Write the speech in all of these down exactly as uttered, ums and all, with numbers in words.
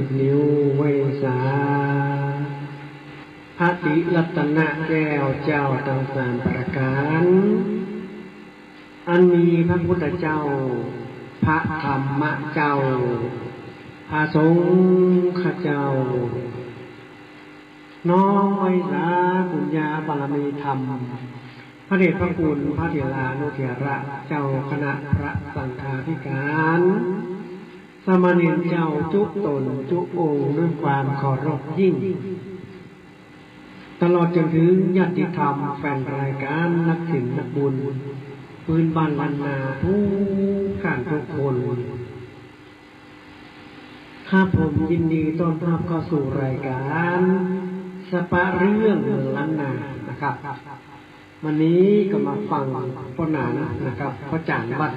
สิบ นิ้วไหว้สา พระศรีรัตนแก้วเจ้าตังสามประก๋าน อันมีพระพุทธเจ้า พระธรรมเจ้า พระสงฆ์เจ้า น้อมไหว้สาปุญญาบารมีธรรม พระเดชพระคุณพระเถรานุเถระ เจ้าคณะพระสังฆาธิการ สามเณรเจ้าจุ๊ต๋นจุ๊องค์ด้วยความเคารพยิ่ง ตลอดจนถึงญาติธรรมแฟนรายการนักศิลป์นักบุญ ปื๊นบ้านล้านนาทุกท่านทุกคน ครับผมยินดีต้อนรับเข้าสู่รายการสะปะเรื่องเมืองล้านนานะครับ วันนี้ก็มาฟังป้อหนานนะครับ ป้อจ๋านวัด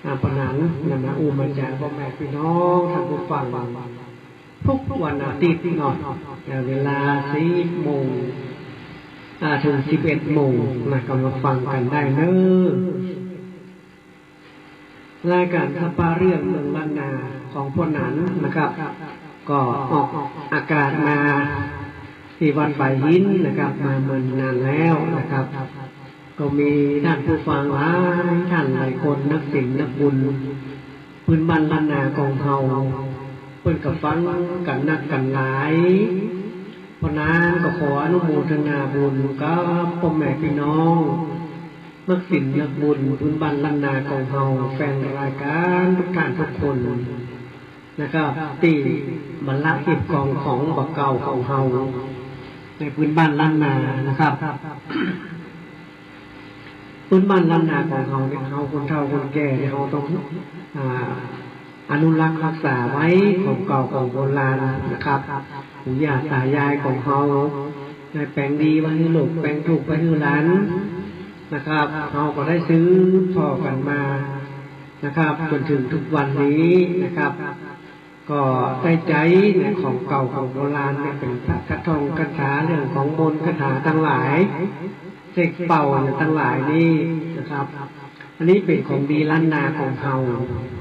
อ่า ป้อหนานนะ มาอู้มาจ๋าป้อแม่ปี้น้องท่านผู้ฟัง ทุกวันอาทิตย์เนาะ อ่า เวลา สิบ โมง อ่า เถิง สิบเอ็ด โมงนะ ก็มาฟังกั๋นได้เน้อ รายการสะปะเรื่องเมืองล้านนาของป้อหนานนะครับ ก็ออกอากาศมาตี้วัดฝายหินนะครับ มาเมินนานแล้วนะครับ ก็มีท่านผู้ฟังหลายท่านหลายคน นักศิลป์นักบุญ ปื๊นบ้านล้านนาของเฮา เปิ้นก็ฟังกั๋นนักกั๋นหลาย ป้อหนานก็ขออนุโมทนาบุญกับป้อแม่ปี้น้อง นักศิลป์นักบุญปื๊นบ้านล้านนาของเฮา แฟนรายการทุกท่านทุกคนนะครับ ตี้บ่ละฮีบกองของบ่าเก่าของเฮา ในปื๊นบ้านล้านนานะครับ ปื๊นบ้านล้านนาของเฮาเนี่ย เฮาคนเฒ่าคนแก่เนี่ย เฮาต้อง อ่า อนุรักษ์ฮักษาไว้ของเก่าของโบราณนะครับ ปู่ย่าต๋ายายของเฮา ได้แป๋งดีไว้หื้อลูก แป๋งถูกไว้หื้อหลานนะครับ เฮาก็ได้สืบทอดกั๋นมานะครับ จ๋นเถิงทุกวันนี้นะครับ ก็ได้ใจ๊เนี่ยของเก่าของโบราณเนี่ย เป๋นพระคาถงคาถา เรื่องของมนต์คาถาตังหลาย เสกเป่าเนี่ยตังหลายนี่นะครับ อันนี้เป๋นของดีล้านนาของเฮา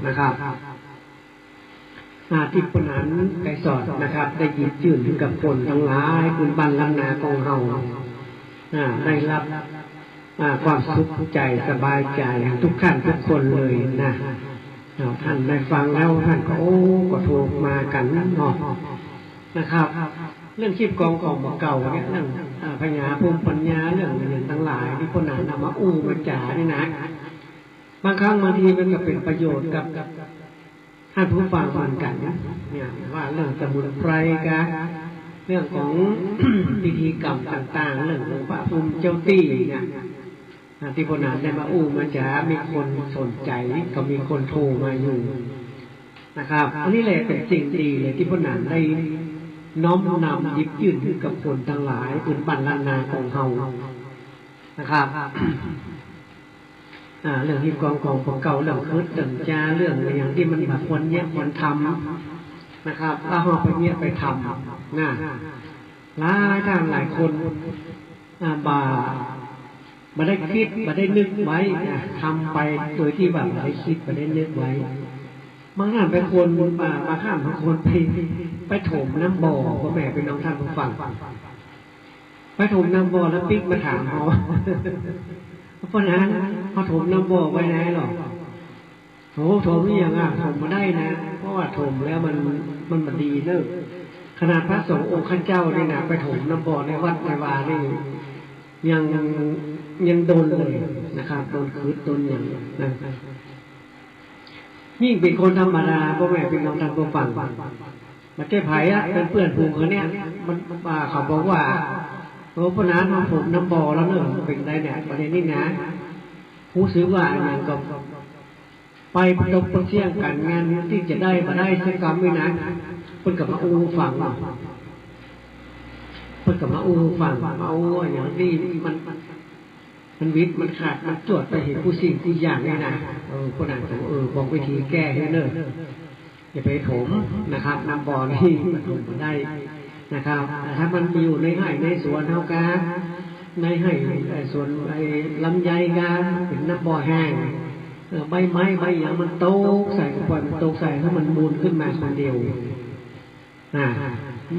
นะครับ อ่า ตี้ป้อหนานไกรสอนนะครับ ได้หยิบยื่นหื้อกับคนตังหลาย ปื๊นบ้านล้านนาของเฮา อ่า ได้ฮับ อ่า ความสุขใจ๋สบายใจ๋ทุกท่านทุกคนเลยนะ อ่า ท่านได้ฟังแล้วท่านก็ โอ้ ก็โทรมากั๋นเนาะนะครับ เรื่องฮีบกองของบ่าเก่าเนี่ย เรื่อง อ่า พญาภูมิปัญญา เรื่องอะหยังตังหลายตี้ป้อหนานเอามาอู้มาจ๋านี่นะ บางครั้งบางทีมันก็เป๋นประโยชน์กับ ท่านผู้ฟังเหมือนกั๋นเนี่ย ว่าเรื่องสมุนไพรกา เรื่องของ พิธีกรรมต่างๆ เรื่องของพระภูมิเจ้าตี้เนี่ย อ่า ตี้ป้อหนานได้มาอู้มาจ๋า มีคนสนใจ๋ ก็มีคนโทรมาอยู่นะครับ อันนี้แหละเป๋นสิ่งดีเลย ตี้ป้อหนานได้น้อมนำหยิบยื่นหื้อกับคนตังหลาย ปื๊นบ้านล้านนาของเฮา นะครับ อ่า เรื่องฮีบกองของบ่าเก่า เรื่องขึดเรื่องจ๋า เรื่องอะหยังตี้มันบ่ควรเยียะควรทำนะครับ แล้วเฮาไปเยียะไปทำนะ หลายท่านหลายคน อ่า บ่า บ่ได้กึ๊ด บ่ได้นึกไว้นะ ทำไปโดยตี้ว่าบ่ได้กึ๊ด บ่ได้นึกไว้ บางท่านไปควร อ่า บางท่านบางคนไป ไปถมน้ำบ่อ ป้อแม่ปี้น้องท่านผู้ฟัง ไปถมน้ำบ่อแล้วปิ๊กมาถามเฮา ป้อหนาน เฮาถมน้ำบ่อไว้ไหนหรอ โอ้ ถมอะหยังอะ ถมบ่ได้นะ เพราะว่าถมแล้วมัน มันบ่ดีเน้อ ขนาดพระสงฆ์องค์ข้าเจ้านี่นะ ไปถมน้ำบ่อในวัดในวานี่ ยัง ยังโดนเลยนะครับ โดนขึดโดนหยังนะ ยิ่งเป๋นคนธรรมดา ป้อแม่ปี้น้องท่านผู้ฟัง บ่ใจ้ใผอะ เปื้อนๆ ฝูงเขาเนี่ย มัน อ่า เขาบอกว่า โอ้ ป้อหนาน เฮาถมน้ำบ่อแล้วเน้อ เป๋นไดเนี่ย ประเด็นนี้นะ ฮู้สึกว่าอะหยังก็ไปตกไปเสี่ยงกั๋น งานตี้จะได้บ่ได้สักกำนี่นะ เปิ้นก็มาอู้ฟัง เปิ้นก็มาอู้ฟัง มาอู้อะหยังตี้มัน มันหวิด มันขาด มันจวดไปเหียกู้สิ่งกู้อย่างนี่นะ เออ ป้อหนานก็ เออ บอกวิธีแก้หื้อเน้อ อย่าไปถมนะครับ น้ำบ่อนี่มันถมบ่ได้นะครับ ถ้ามันอยู่ในไฮ่ในสวนเฮากา ในไฮ่ ไอ้สวน ไอ้ลำไยกา เป๋นน้ำบ่อแห้ง เออ ใบไม้ใบหยังมันตกใส่ ก็ปล่อยมันตกใส่ หื้อมันมูลขึ้นมาคนเดียว อ่า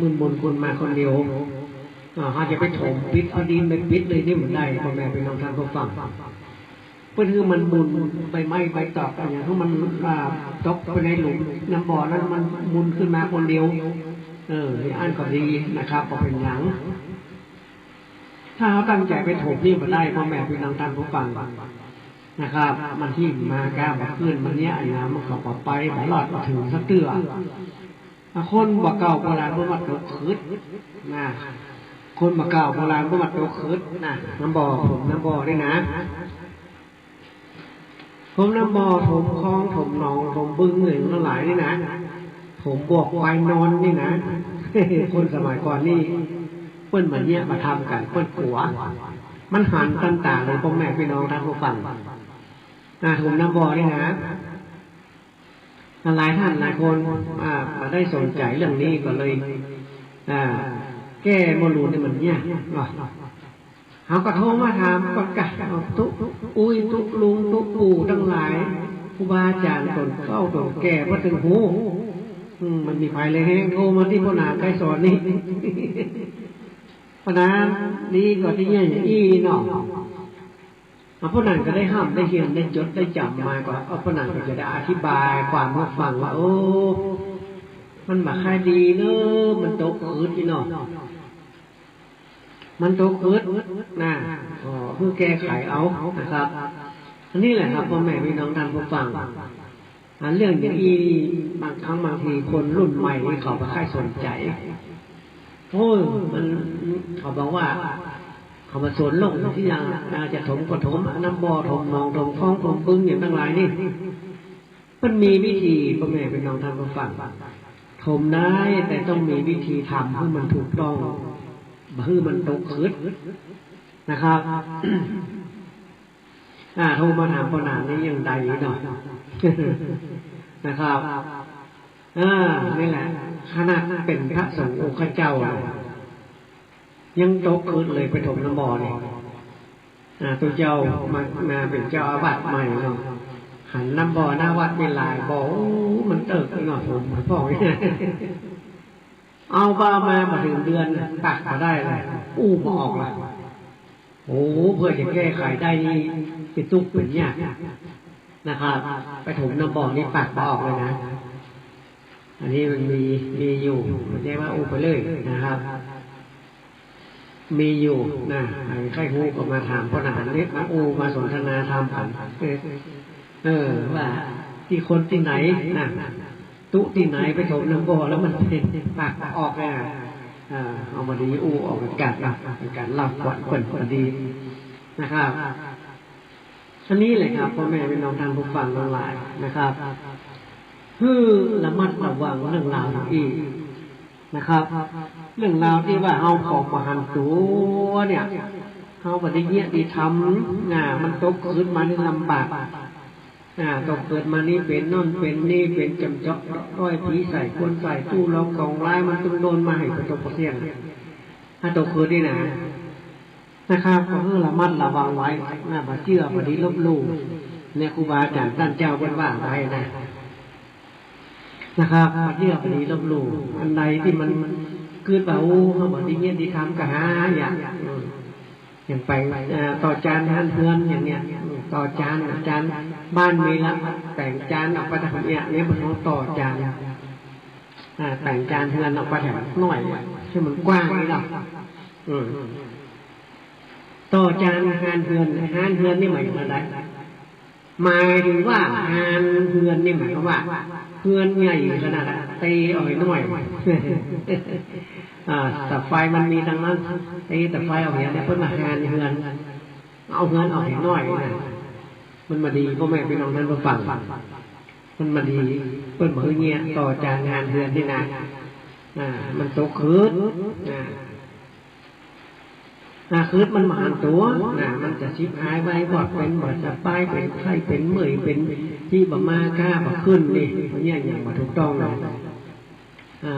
มันหมุนขึ้นมาคนเดียว อ่า เฮาจะไปถมปิด เอาดินไปปิดเลยนี่บ่ได้ ป้อแม่ปี้น้องต้านผู้ฟัง เปิ้นหื้อมันหมุน ใบไม้ใบตอกอะหยังหื้อมัน อ่า ตกไปในหลุมน้ำบ่อนั้น มันหมุนขึ้นมาคนเดียว เออ อันก็ดีนะครับ บ่เป๋นหยัง ถ้าเฮาตั้งใจ๋ไปถมนี่บ่ได้ ป้อแม่ปี้น้องต้านผู้ฟังนะครับ มันหิ้มมาก้าบ่ขึ้น มันเยียะอะหยัง มันก็บ่ไป บ่รอด บ่เถิงสักเตื้อ คนบ่าเก่าโบราณเปิ้นว่าตกขึดนะ คนบ่าเก่าโบราณเปิ้นว่าตกขึดนะ น้ำบ่อ ถมน้ำบ่อนี่นะ ถมน้ำบ่อ ถมคลอง ถมหนอง ถมบึง อะหยังตังหลายนี่นะ ถมบวกควายนอนนี่นะ คนสมัยก่อนนี่ เปิ้นบ่าเยียะบ่ทำกั๋น เปิ้นกั๋ว มันหันตันต๋าเลย ป้อแม่ปี้น้องต้านผู้ฟัง อ่า ถมน้ำบ่อนี่นะ หลายต้านหลายคน อ่า บ่ได้สนใจ๋เรื่องนี้ก็เลย อ่า แก้บ่ฮู้นี่มันยากเนาะ เฮาก็โทรมาถามก่อนกะ เอาตุ๊ อุ๊ย ตุ๊ลุง ตุ๊ปู่ตังหลาย ครูบาอาจ๋ารย์ตนเฒ่าตนแก่บ่เถิงฮู้ อืม มันมีใผแลแฮงโทรมาตี้ป้อหนานไกรสอนนี่ ป้อหนาน ดีกว่าตี้เยียะอย่างอี้เนาะ เอา ป้อหนานก็ได้ฮ่ำได้เฮียนได้จดได้จ๋ำมาก่อ เอา ป้อหนานก็จะได้อธิบายความหื้อฟังว่า โอ้ มันบ่ค่อยดีเนาะ มันตกขึดนี่เนาะ มันตกขึดนะ ก็หื้อแก้ไขเอานะครับ อันนี้แหละครับ ป้อแม่ปี้น้องต้านผู้ฟัง อันเรื่องอย่างอี้บางครั้งบางทีคนรุ่นใหม่นี่เขาบ่ค่อยสนใจ๋ โอ้ย มัน เขาบอกว่า เขามาสนโลกที่ยัง อ่า จะถมก็ถม น้ำบ่อ ถมหนอง ถมคลอง ถมบึง อย่างตังหลายนี่ มันมีวิธี ป้อแม่ปี้น้องต้านผู้ฟัง ถมได้ แต่ต้องมีวิธีทำหื้อมันถูกต้อง หื้อมันตกขึดนะครับ อ่า โทรมาถามป้อหนานนี่ยังได้อยู่เนาะ นะครับ อ่า นี่แหละ ขนาดเป๋นพระสงฆ์องค์เจ้า ยังตกขึดเลยไปถมน้ำบ่อนี่ อ่า ตุ๊เจ้ามา มาเป๋นเจ้าอาวาสใหม่เนาะ หันน้ำบ่อหน้าวัดมีหลายบ่อ โอ้ มันเติกเนาะ ถมมันพ่อง เอาบ่ามา บ่เถิงเดือน ตักบ่ได้เลย อู้บ่ออกละ โอ้ เปื้อจะแก้ไขได้นี่ เป๋นตุ๊กเป๋นยากนะครับ ไปถมน้ำบ่อนี่ตักบ่ออกเลยนะ อันนี้มันมี มีอยู่ บ่ใจ้ว่าอู้ไปเลยนะครับ มีอยู่นะ ใผใค่ฮู้ก็มาถามป้อหนานนี่ มาอู้มาสนทนาธรรมกั๋น เออ เออ ว่าตี้คนตี้ไหนนะ ตุ๊ตี้ไหนไปถมน้ำบ่อแล้วมันเป๋นตักบ่ออกเนี่ย อ่า เอามาดีอู้ออกอากาศนะ เป๋นก๋านเล่าขวัญเปิ้นก็ดีนะครับ อันนี้แหละครับ ป้อแม่ปี้น้องต้านผู้ฟังตังหลายนะครับ หื้อระมัดระวังเรื่องราวอี้นะครับ เรื่องราวตี้ว่าเฮาของบ่หันตั๋วเนี่ย เฮาบ่ได้เยียะได้ทำ อ่า มันตกขึดมานี่ลำบาก อ่า ตกขึดมานี่เป๋นโน่นเป๋นนี่ เป๋นจ๋ำเจาะด้อยผีใส่คนใส่ ตู้ลองของร้าย มันตึงโดนมาหื้อบ่ตกบ่เสี้ยง ถ้าตกขึดนี่นะ นะครับ ก็หื้อระมัดระวังไว้นะ บ่าเจื้อบ่ดีลบหลู่ เนี่ย ครูบาอาจ๋ารย์ต้านเจ้าเปิ้นว่าไว้นะ นะครับ บ่าเจื้อบ่ดีลบหลู่ อันใดตี้มันกึ๊ดว่า โอ้ เฮาบ่ได้เยียะได้ทำก็หาเยียะ อืม อย่างไป เอ่อ ต่อจานฮานเฮือนอย่างเนี้ย อืม ต่อจาน จานบ้านมีละ แต่งจานออกไปตางเนี้ย เนี่ยมันต้องต่อจาน อ่า แต่งจานเฮือนออกไปแถมหน้อย หื้อมันกว้างนี่เนาะ อืม ต่อจานฮานเฮือน ฮานเฮือนนี่หมายเถิงอะได หมายเถิงว่าฮานเฮือนนี่หมายความว่า เฮือนใหญ่ขนาดอะ ตีออกหื้อหน้อย อ่า ตะไฟมันมีตังนั้น ตีตะไฟออกหื้อเนี่ย เปิ้นว่าฮานเฮือน เอาเฮือนออกหื้อหน้อยนะ มันบ่ดี ป้อแม่ปี้น้องต้านผู้ฟัง มันบ่ดี เปิ้นบ่หื้อเยียะ ต่อจานฮานเฮือนนี่นะ อ่า มันตกขึด อ่า อ่า ขึดมันบ่หันตั๋วนะ มันจะฉิบหายวายวอด เป๋นบ่สบาย เป๋นไข้ เป๋นเมื่อย เป๋นตี้บ่มาก้าบ่ขึ้นนี่ อันเนี้ยอย่างบ่ถูกต้องนะ อ่า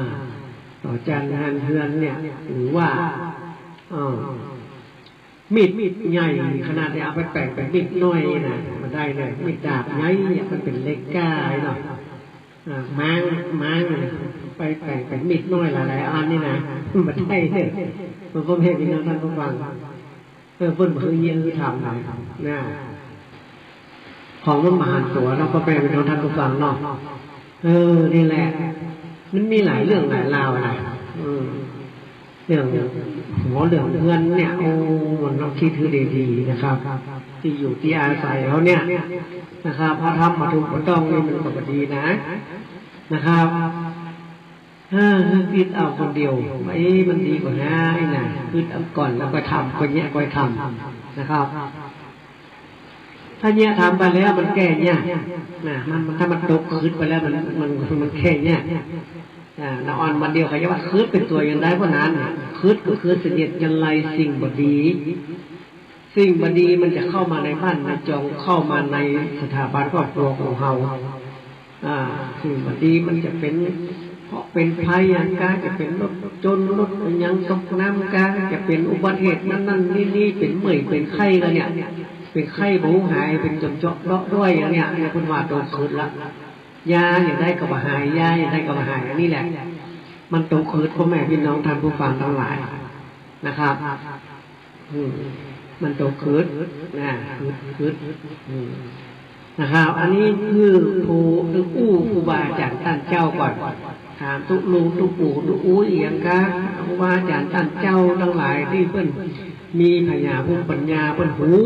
ต่อจานฮานเฮือนเนี่ย หรือว่า อ่า มีด มีดใหญ่ขนาดนี้เอาไปแป๋งเป๋นมีดน้อยนะ บ่ได้เลย มีดดาบใหญ่เนี่ย มันเป๋นเหล็กก้าเนาะ อ่า ม้าง ม้างเนี่ย ไปแต่งเป๋นมีดน้อยหลายๆ อันนี่นะ บ่ได้เน่อ พ่อแม่พี่น้องท่านผู้ฟัง เออ เปิ้นบ่หื้อเยียะหื้อทำนะ นะ ของมันบ่หันตั๋วเนาะ พ่อแม่พี่น้องท่านผู้ฟังเนาะ เออ นี่แหละ มันมีหลายเรื่องหลายราวนะ อืม เรื่องหอเรื่องเฮือนเนี่ย โอ้ มันต้องกึ๊ดหื้อดีๆ นะครับ ตี้อยู่ตี้อาศัยเฮาเนี่ย นะครับ เฮาทำบ่ถูกบ่ต้องนี่มันก็บ่ดีนะ นะครับ เออ กึ๊ดเอาคนเดียว เอ๊ะ มันดีกว่านะ ไอ้น่ะ กึ๊ดเอาก่อนแล้วก็ทำ ก็เยียะก็ทำ นะครับ ถ้าเยียะทำไปแล้วมันแก้ยากนะ มัน มัน ถ้ามันตกกึ๊ดไปแล้วมัน มัน มันแก้ยาก อ่า ละอ่อนบ่าเดียวเขาจะว่ากึ๊ดเป๋นตั๋วอย่างใด เพราะนั้นน่ะ กึ๊ดก็คือเสนียดจัญไรสิ่งบ่ดี สิ่งบ่ดีมันจะเข้ามาในบ้านในจอง เข้ามาในสถาบันครอบครัวของเฮา อ่า สิ่งบ่ดีมันจะเป๋นเคราะห์เป๋นภัยหยังกา จะเป๋นรถจมรถหยังตกน้ำกา จะเป๋นอุบัติเหตุนั่นนั่นนี่นี่ เป๋นเมื่อยเป๋นไข้กาเนี่ย เป๋นไข้บ่ฮู้หาย เป๋นจมเจาะเลาะด้วยอย่างเนี้ย เนี่ยเปิ้นว่าตั๋วกึ๊ดละ ยาอย่างใดก็บ่หาย ยาอย่างใดก็บ่หาย อันนี้แหละ มันตั๋วกึ๊ด พ่อแม่พี่น้องท่านผู้ฟังทั้งหลายนะครับ อืม มันตั๋วกึ๊ดนะ กึ๊ด กึ๊ด อืม นะครับ อันนี้คือผู้ คืออู้ครูบาอาจ๋ารย์ต้านเจ้าก่อน ถามตุ๊ลุงตุ๊ปู่ตุ๊อู้อีหยังกา ครูบาอาจ๋ารย์ต้านเจ้าตังหลายตี้เปิ้นมีผญาภูมิปัญญา เปิ้นฮู้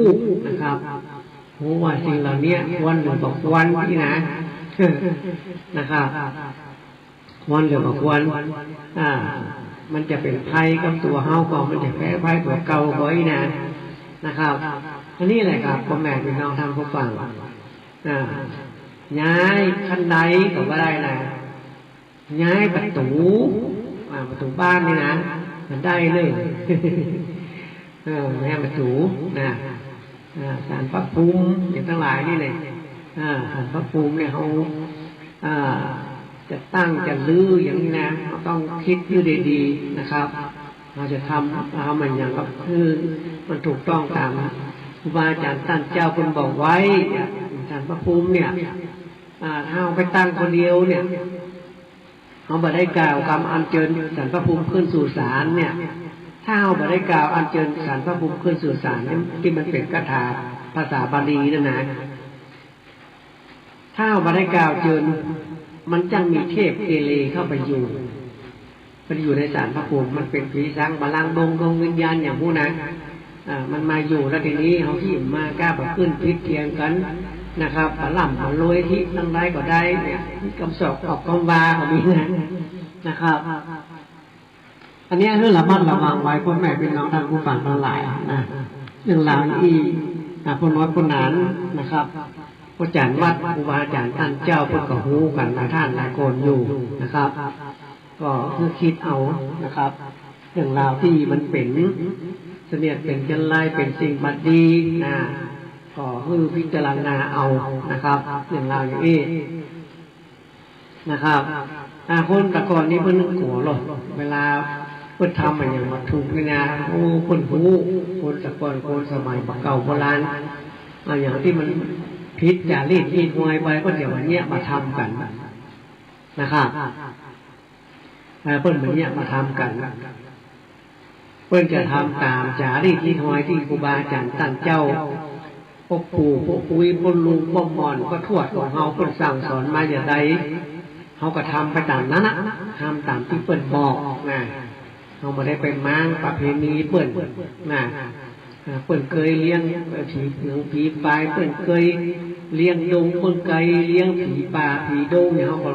นะครับ ฮู้ว่าสิ่งเหล่านี้ควรหรือบ่ควรนี่นะ นะครับ ควรหรือบ่ควร อ่า มันจะเป๋นภัยกับตั๋วเฮาก่อ มันจะแก้ภัยตั๋วเก่าก่ออี้นะ นะครับ อันนี้แหละครับ พ่อแม่พี่น้องท่านผู้ฟัง อ่า ย้ายคันไดก็บ่ได้นะ ย้ายประตู๋ อ่า ประตู๋บ้านนี่นะ มันได้เลย เออ ย้ายประตู๋นะ อ่า ศาลพระภูมิอย่างตังหลายนี่แหละ อ่า ศาลพระภูมิเนี่ยเฮา อ่า จะตั้งจะรื้ออย่างนี้นะ เฮาต้องกึ๊ดหื้อดีๆ นะครับ เฮาจะทำ เฮาทำมันอย่างก็คือมันถูกต้องต๋ามครูบาอาจ๋ารย์ต้านเจ้าเปิ้นบอกไว้เนี่ย ศาลพระภูมิเนี่ย อ่า ถ้าเฮาไปตั้งคนเดียวเนี่ย เฮาบ่ได้กล่าวกำอัญเจิญศาลพระภูมิขึ้นสู่ศาลเนี่ย ถ้าเฮาบ่ได้กล่าวอัญเจิญศาลพระภูมิขึ้นสู่ศาลเนี่ย ตี้มันเป๋นคาถาภาษาบาลีนั่นนะ ถ้าเฮาบ่ได้กล่าวเจิญ มันจั้งมีเทพเกเรเข้าไปอยู่ มันอยู่ในศาลพระภูมิ มันเป๋นผีสางบาลังก์ ดวง ดวงวิญญาณอย่างฮู้นะ อ่า มันมาอยู่แล้วทีนี้เฮาหิ้วมากาบ่าขึ้นผิดเถียงกั๋นนะครับ บ่าร่ำบ่ารวยตี้ตังใดก็ได้เนี่ย กำสอกออกกำวาก็มีนะ นะครับ อันนี้หื้อระมัดระวังไว้ พ่อแม่พี่น้องท่านผู้ฟังตังหลายนะ เรื่องราวอี้ อ่า ป้อน้อยป้อหนานนะครับ ป้อจ๋ารย์วัด ครูบาอาจ๋ารย์ต้านเจ้าเปิ้นก็ฮู้กั๋นหลายท่านหลายคนอยู่นะครับ ก็หื้อกึ๊ดเอานะครับ เรื่องราวตี้มันเป๋นเสนียดเป๋นจัญไร เป๋นสิ่งบ่ดีนะ ก็หื้อพิจารณาเอานะครับ เรื่องราวอย่างอี้นะครับ อ่า คนแต่ก่อนนี่เปิ้นกั๋วลอ เวลาเปิ้นทำอะหยังบ่ถูกนี่นะ โอ้ เปิ้นฮู้ คนแต่ก่อน คนสมัยบ่าเก่าโบราณ อ่า อย่างตี้มันผิดจ๋ารีตฮีตฮวยไป เปิ้นจะบ่เยียะบ่าทำกั๋นนะครับ เอ่อ เปิ้นบ่เยียะบ่าทำกั๋น เปิ้นจะทำต๋ามจ๋ารีตฮีตฮวยตี้ครูบาอาจ๋ารย์ต้านเจ้า ป้อปู่ ป้ออุ๊ย ป้อลุง ป้อหม่อน ป้อทวดของเฮาเปิ้นสั่งสอนมาอย่างใด เฮาก็ทำไปต๋ามนั้นนะ ทำต๋ามตี้เปิ้นบอกนะ เฮาบ่ได้ไปม้างประเพณีเปิ้นนะ อ่า เปิ้นเกยเลี้ยง เอ่อ ผีเหมืองผีฝาย เปิ้นเกยเลี้ยงดง เปิ้นเกยเลี้ยงผีป่าผีดงเนี่ย เฮาก็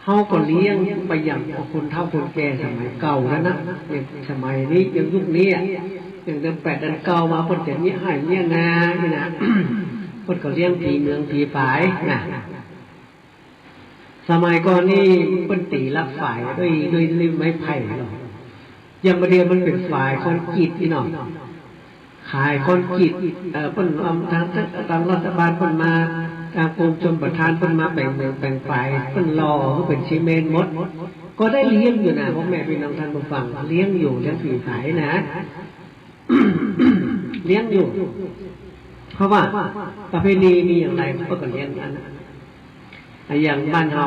เฮาก็เลี้ยงไปอย่างคนเฒ่าคนแก่สมัยเก่านั้นนะ อย่างสมัยนี้ อย่างยุคนี้อะ อย่างเดือนแปดเดือนเก้ามา เปิ้นจะเยียะไฮ่เยียะนานี่นะ เปิ้นก็เลี้ยงผีเหมืองผีฝายนะ สมัยก่อนนี่เปิ้นตี๋หลักฝายด้วย ด้วย ด้วยไม้ไผ่เนาะ อย่างบ่าเดี่ยวมันเป๋นฝายคอนกรีตนี่เนาะ ขายคอนกรีต เอ่อ เปิ้นเอาตาง ตางรัฐบาลเปิ้นมา ตางกรมชลประทานเปิ้นมาแบ่งเหมืองแบ่งฝาย เปิ้นหล่อหื้อเป๋นซีเมนต์หมด ก็ได้เลี้ยงอยู่นะ พ่อแม่พี่น้องท่านผู้ฟัง เลี้ยงอยู่ เลี้ยงผีฝายนะ เลี้ยงอยู่ เพราะว่าประเพณีมีอย่างใดเปิ้นก็เลี้ยงอันนั้น อย่างบ้านเฮา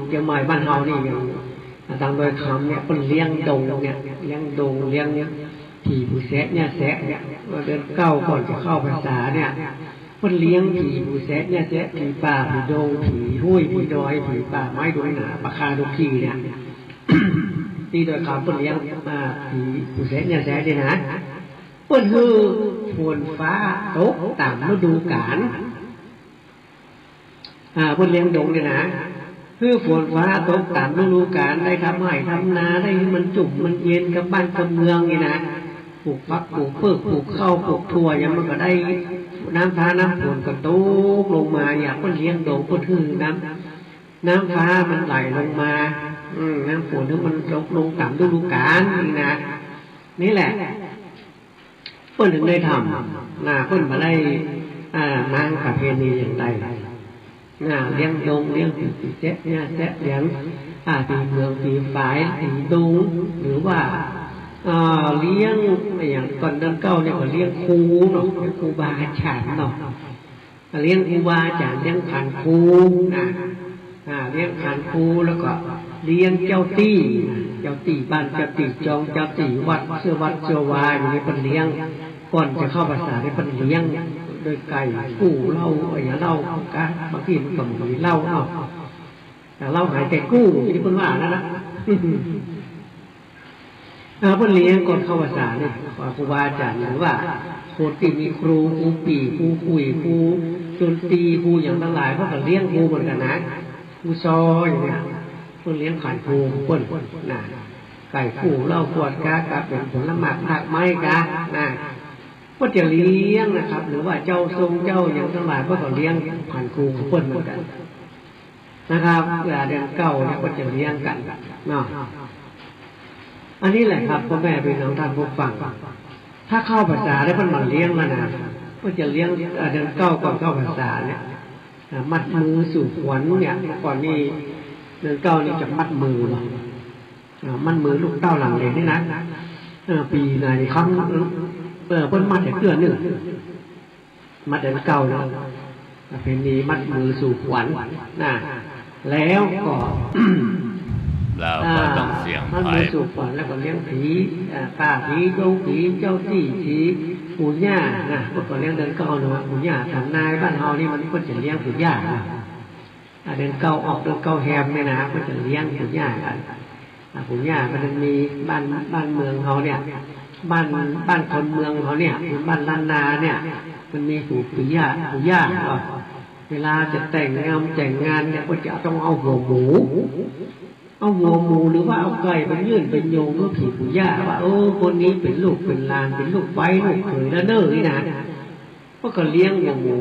เจียงใหม่บ้านเฮานี่ยัง ตางดอยคำเนี่ย เปิ้นเลี้ยงดงเนี่ย เลี้ยงดง เลี้ยงผีปู่แสะย่าแสะเนี่ย เดือนเก้าก่อนจะเข้าพรรษาเนี่ย เปิ้นเลี้ยงผีปู่แสะย่าแสะ ผีป่า ผีดง ผีห้วย ผีดอย ผีป่าไม้ดงหนา ป่าคาดงขีเนี่ย ตี้ดอยคำเปิ้นเลี้ยง อ่า ผีปู่แสะย่าแสะเนี่ยนะ เปิ้นหื้อฝนฟ้าตกต๋ามฤดูกาล อ่า เปิ้นเลี้ยงดงเนี่ยนะ หื้อฝนฟ้าตกต๋ามฤดูกาล ได้ทำไฮ่ทำนา ได้หื้อมันจุ่มมันเย็นกับบ้านกับเมืองนี่นะ ปลูกผักปลูกเผือกปลูกข้าวปลูกถั่วหยังมันก็ได้ น้ำฟ้าน้ำฝนก็ตกลงมาเนี่ย เปิ้นเลี้ยงดง เปิ้นหื้อน้ำ น้ำฟ้ามันไหลลงมา อืม น้ำฝนหื้อมันตกลงต๋ามฤดูกาลนี่นะ นี่แหละ เปิ้นถึงได้ทำ นะ เปิ้นบ่ได้ อ่า ม้างประเพณีอย่างใด นะ เลี้ยงดง เลี้ยงผีแสะย่าแสะ เลี้ยง อ่า ผีเมือง ผีฝาย ผีดง หรือว่า อ่า เลี้ยงอะหยัง ก่อนเดือนเก้าเนี่ยก็เลี้ยงครูเนาะ เลี้ยงครูบาอาจ๋ารย์เนาะ เลี้ยงครูบาอาจ๋ารย์ เลี้ยงขันครูนะ อ่า เลี้ยงขันครู แล้วก็เลี้ยงเจ้าตี้นะ เจ้าตี้บ้าน เจ้าตี้จอง เจ้าตี้วัด เจ้าวัดเจ้าวา อย่างนี้เปิ้นเลี้ยง ก่อนจะเข้าพรรษาเนี่ยเปิ้นเลี้ยง โดยไก่กู้เหล้า อะหยังเหล้า กะ บางทีมันก็บ่มีเหล้าเนาะ แต่เหล้าหายไก่กู้ ตี้เปิ้นว่านั่นนะ อ่า เปิ้นเลี้ยงก่อนเข้าพรรษาเนี่ย ครูบาอาจ๋ารย์ หรือว่าคนตี้มีครู ครูปี่ ครูขุย ครูดนตรี ครูหยังตังหลาย เปิ้นก็เลี้ยงครูเหมือนกั๋นนะ ครูซออย่างเนี้ย เปิ้นเลี้ยงขันครูเปิ้นนะ ไก่กู้เหล้ากวดกา กาเป๋นผลหมากรากไม้กานะ เปิ้นจะเลี้ยงนะครับ หรือว่าเจ้าทรงเจ้าหยังตังหลาย เปิ้นก็เลี้ยงขันครูเปิ้นเหมือนกั๋น นะครับ เวลาเดือนเก้าเนี่ยก็จะเลี้ยงกั๋นเนาะ อันนี้แหละครับ ป้อแม่ปี้น้องต้านผู้ฟัง ถ้าเข้าพรรษาแล้วเปิ้นบ่เลี้ยงแล้วนะ เปิ้นจะเลี้ยง เอ่อ เดือนเก้าก่อนเข้าพรรษาเนี่ย อ่า มัดมือสู่ขวัญเนี่ย เมื่อก่อนนี่เดือนเก้านี่จะมัดมือเนาะ อ่า มัดมือลูกเต้าหลานเหลนนี่นะ เอ่อ ปี๋ไหนครั้ง เอ่อ เปิ้นมัดแต่เตื้อนึ่ง มัดเดือนเก้าเนาะ ประเพณีมัดมือสู่ขวัญนะ แล้วก็ แล้วก็ต้องเสี่ยงทาย อ่า มัดมือสู่ขวัญ แล้วก็เลี้ยงผี อ่า ป้าผีดง ผีเจ้าตี้ ผีปู่ย่านะ เปิ้นก็เลี้ยงเดือนเก้าเนาะ ปู่ย่าต๋ามนายบ้านเฮานี่มันเปิ้นจะเลี้ยงปู่ย่านะ อ่า เดือนเก้าออก เดือนเก้าแฮมเนี่ยนะ เปิ้นจะเลี้ยงปู่ย่ากั๋น อ่า ปู่ย่ามันมีบ้าน บ้านเมืองเฮาเนี่ย บ้าน บ้านคนเมืองเฮาเนี่ย บ้านล้านนาเนี่ย มันมีปู่ ปู่ย่า ปู่ย่าก็ เวลาจะแต่งงาน แต่งงานเนี่ย ก็จะต้องเอาหัวหมู เอาหัวหมูหรือว่าเอาไก่ไปยื่นไปโยงหื้อผีปู่ย่าว่า เออ คนนี้เป๋นลูกเป๋นหลาน เป๋นลูกใป๊ลูกเขยแล้วเน่อ นี่นะ เปิ้นก็เลี้ยงหัวหมู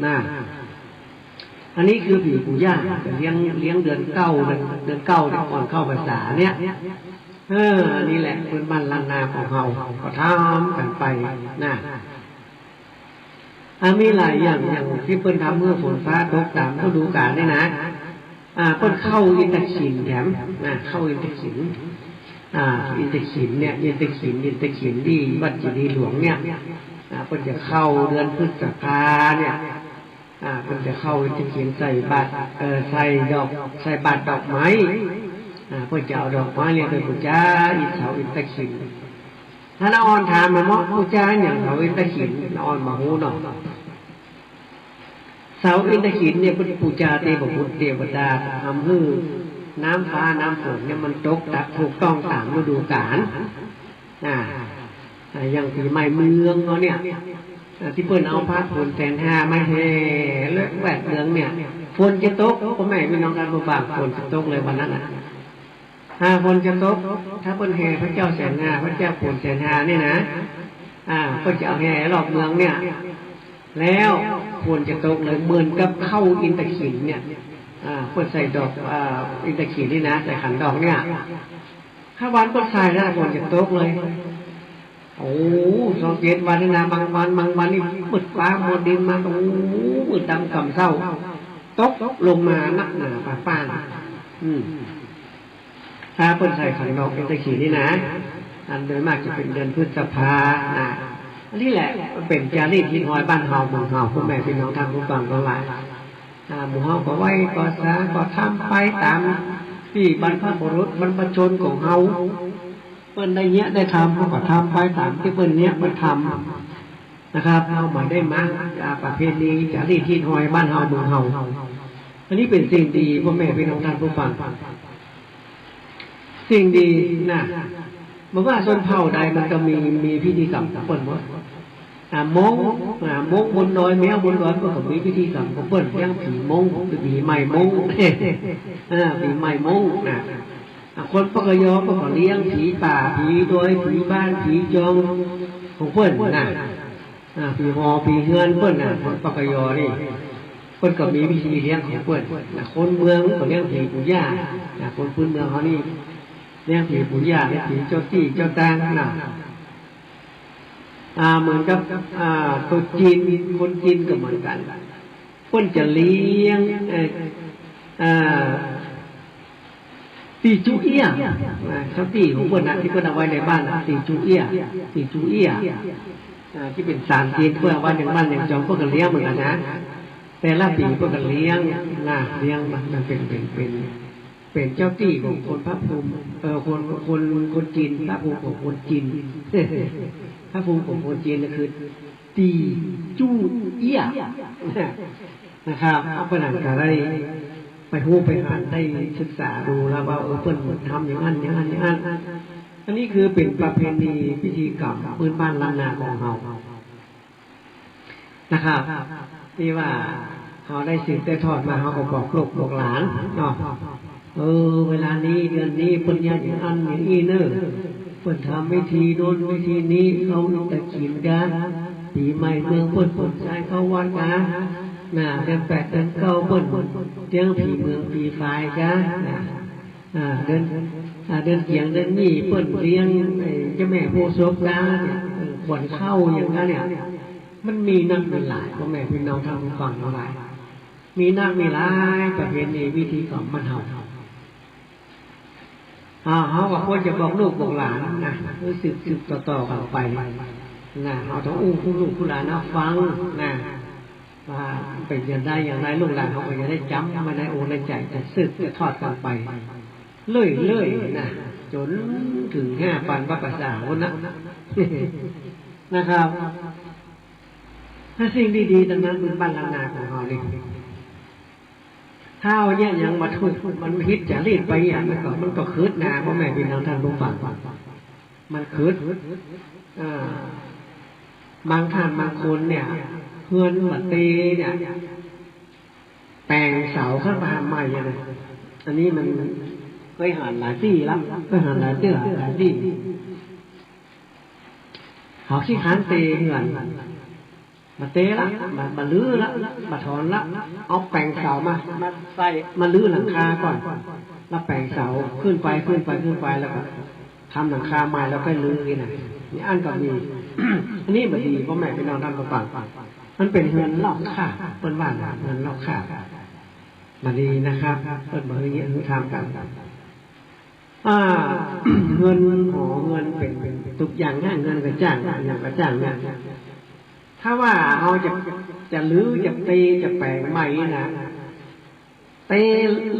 นะ อันนี้คือผีปู่ย่า เลี้ยง เลี้ยงเดือนเก้า เดือน เดือนเก้าเนี่ย ก่อนเข้าพรรษาเนี่ย เออ อันนี้แหละพื้นบ้านล้านนาของเฮา ก็ทำกั๋นไปนะ อ่า มีหลายอย่าง อย่างตี้เปิ้นทำเมื่อฝนฟ้าตกต๋ามฤดูกาลนี่นะ อ่า เปิ้นเข้าอินทขิลแถมนะ เข้าอินทขิล อ่า อินทขิลเนี่ย อินทขิล อินทขิลตี้วัดเจดีย์หลวงเนี่ย อ่า เปิ้นจะเข้าเดือนพฤษภาเนี่ย อ่า เปิ้นจะเข้าอินทขิลใส่บาตร เอ่อ ใส่ดอก ใส่บาตรดอกไม้ อ่า เปิ้นจะเอาดอกไม้เนี่ยไปปู๋จาอิน เสาอินทขิล ถ้าน้าอ่อนถามมาเนาะ ปู๋จาหยังเสาอินทขิล น้าอ่อนบ่ฮู้เนาะ เสาอินทขิลเนี่ยเปิ้นปู๋จาเตพบุตรเตวดา ทำหื้อน้ำฟ้าน้ำฝนเนี่ยมันตกตักถูกต้องต๋ามฤดูกาล อ่า อ่า อย่างปี๋ใหม่เมืองเฮาเนี่ย อ่า ตี้เปิ้นเอาพระโขนแสนห้ามาแห่เลาะแวดเมืองเนี่ย ฝนจะตก ป้อแม่ปี้น้องต้านผู้ฟัง ฝนจะตกเลยวันนั้นน่ะ อ่า ฝนจะตก ถ้าเปิ้นแห่พระเจ้าแสนห้า พระเจ้าโขนแสนห้าเนี่ยนะ อ่า เปิ้นจะเอาแห่รอบเมืองเนี่ย แล้วฝนจะตกเลย เหมือนกับเข้าอินทขิลเนี่ย อ่า เปิ้นใส่ดอก อ่า อินทขิลนี่นะ ใส่ขันดอกเนี่ย ถ้าวันเปิ้นใส่แล้วฝนจะตกเลย โอ้ สองเจ็ดวันนี่นะ บางวัน บางวันนี่มืดฟ้ามัวดินมา โอ้ มืดดำค่ำเศร้า ตกลงมานักหนาปาป้าน อืม ถ้าเปิ้นใส่ขันดอกอินทขิลนี่นะ อันโดยมากจะเป๋นเดือนพฤษภานะ อันนี้แหละมันเป๋นจารีตฮิตฮอยบ้านเฮาเมืองเฮา ป้อแม่ปี้น้องต้านผู้ฟังตังหลาย อ่า หมู่เฮาก็ไหว้ก็สาก็ทำไปต๋าม ตี้บรรพบุรุษบรรพชนของเฮา เปิ้นได้เยียะได้ทำ เฮาก็ทำไปต๋ามตี้เปิ้นเยียะเปิ้นทำนะครับ เฮาบ่ได้มา อ่า ประเพณีจารีตฮิตฮอยบ้านเฮาเมืองเฮา อันนี้เป๋นสิ่งดี ป้อแม่ปี้น้องต้านผู้ฟัง สิ่งดีนะ บ่ว่าชนเผ่าใดมันก็มี มีพิธีกรรมของเปิ้นหมด อ่า มง อ่า มงบนดอย แมวบนดอย เปิ้นก็มีพิธีกรรมของเปิ้น เลี้ยงผีมง ปีใหม่มง อ่า ปีใหม่มงนะ อ่า คนปากกยอเปิ้นก็เลี้ยงผีป่า ผีดอย ผีบ้าน ผีจองของเปิ้นนะ อ่า ผีหอ ผีเฮือนเปิ้นนะ คนปากกยอนี่ เปิ้นก็มีพิธีเลี้ยงของเปิ้นนะ คนเมืองก็เลี้ยงผีปู่ย่านะ คนพื้นเมืองเฮานี่เลี้ยงผีปู่ย่า เลี้ยงผีเจ้าตี้เจ้าตางนะ อ่า เหมือนกับ อ่า คนจีน คนจีนก็เหมือนกั๋น เปิ้นจะเลี้ยง เอ่อ เอ่อ ตี๋จูเอี้ย อ่า เจ้าตี้ของเปิ้นนะ ตี้เปิ้นเอาไว้ในบ้านนะ ตี๋จูเอี้ย ตี๋จูเอี้ย อ่า ตี้เป๋นสารจีน เปิ้นเอาไว้ในบ้านในจอง เปิ้นก็เลี้ยงเหมือนกั๋นนะ แต่ละปี๋เปิ้นก็เลี้ยงนะ เลี้ยงมัน มันเป๋น เป๋น เป๋น เป๋นเจ้าตี้ของคนภาคภูมิ เอ่อ คน คน คนจีน ภาคภูมิของคนจีน ภาคภูมิของคนจีนก็คือ ตี๋จูเอี้ย นะครับ เอาไปนั่นก็ได้ไปฮู้ไปหัน ได้ศึกษาดูแล้วว่า เออ เปิ้นทำอย่างนั้น อย่างนั้น อย่างนั้น อันนี้คือเป๋นประเพณีพิธีกรรมพื้นบ้านล้านนาของเฮา นะครับ ตี้ว่าเฮาได้สืบได้ทอดมา เฮาก็บอกลูกบอกหลานเนาะ เออ เวลานี้เดือนนี้เปิ้นเยียะอย่างอั้นอย่างอี้เน่อ เปิ้นทำวิธีโน้นวิธีนี้ เข้าอิฐกิ๋นกั๋น ปี๋ใหม่เมืองเปิ้น เปิ้นใจ๊เข้าวัดกั๋น น่ะ เดือนแปดเดือนเก้าเปิ้นเลี้ยงผีเมืองผีฝายกั๋น น่ะ อ่า เดือน อ่า เดือนเกียงเดือนยี่เปิ้นเลี้ยงไอ้เจ้าแม่โพธิ์ศพกั๋นเนี่ย เออ ขวัญเข้าอย่างนั้นเนี่ย มันมีนักมีหลาย ป้อแม่ปี้น้องต้านผู้ฟังตังหลาย มีนักมีหลายประเพณีพิธีกรรมบ้านเฮา อ่า เฮาก็ควรจะบอกลูกบอกหลานนะ หื้อสืบ สืบต่อๆ กั๋นไปนะ เฮาต้องอู้ฮู้ลูกฮู้หลานเฮาฟังนะ ว่าเป๋นอย่างใดอย่างใด ลูกหลานเฮาก็จะได้จ๋ำไว้ในอกในใจ๋ จะสืบจะทอดกั๋นไปเรื่อยๆ นะ จ๋นเถิงห้าปันปะกะสาพู้นนะ นะครับ ถ้าสิ่งดีๆ ตังนั้น พื้นบ้านล้านนาของเฮานี่ ถ้าเอาเยียะหยังบ่ถูก มันผิดจารีตไปอะ มันก็ มันก็ขึดนา ป้อแม่ปี้น้องต้านผู้ฟัง มันขึด อ่า บางต้านบางคนเนี่ย เฮือนบ่เตเนี่ย แป๋งเสาขึ้นมาใหม่อะนะ อันนี้มันเกยหันหลายตี้ละ เกยหันหลายตี้ หลายตี้ เขาขี้ค้านเตเฮือน บ่เตละ บ่ บ่รื้อละ บ่ถอนละ เอาแป๋งเสามา มาใส่ มารื้อหลังคาก่อน แล้วแป๋งเสาขึ้นไป ขึ้นไป ขึ้นไป แล้วก็ทำหลังคาใหม่ แล้วค่อยรื้อนี่นะ นี่อั้นก็มี อันนี้บ่ดี ป้อแม่ปี้น้องต้านผู้ฟัง มันเป๋นเฮือนลอกคราบ เปิ้นว่านะ เฮือนลอกคราบ บ่ดีนะครับ เปิ้นบ่หื้อเยียะหื้อทำกั๋น อ่า เฮือนหอเฮือนเป๋น เป๋นตุ๊กอย่างนะ เฮือนกระจ้าง อย่างกระจ้างเนี่ย ถ้าว่าเฮาจะ จะรื้อ จะเต จะแป๋งใหม่นี่นะ เต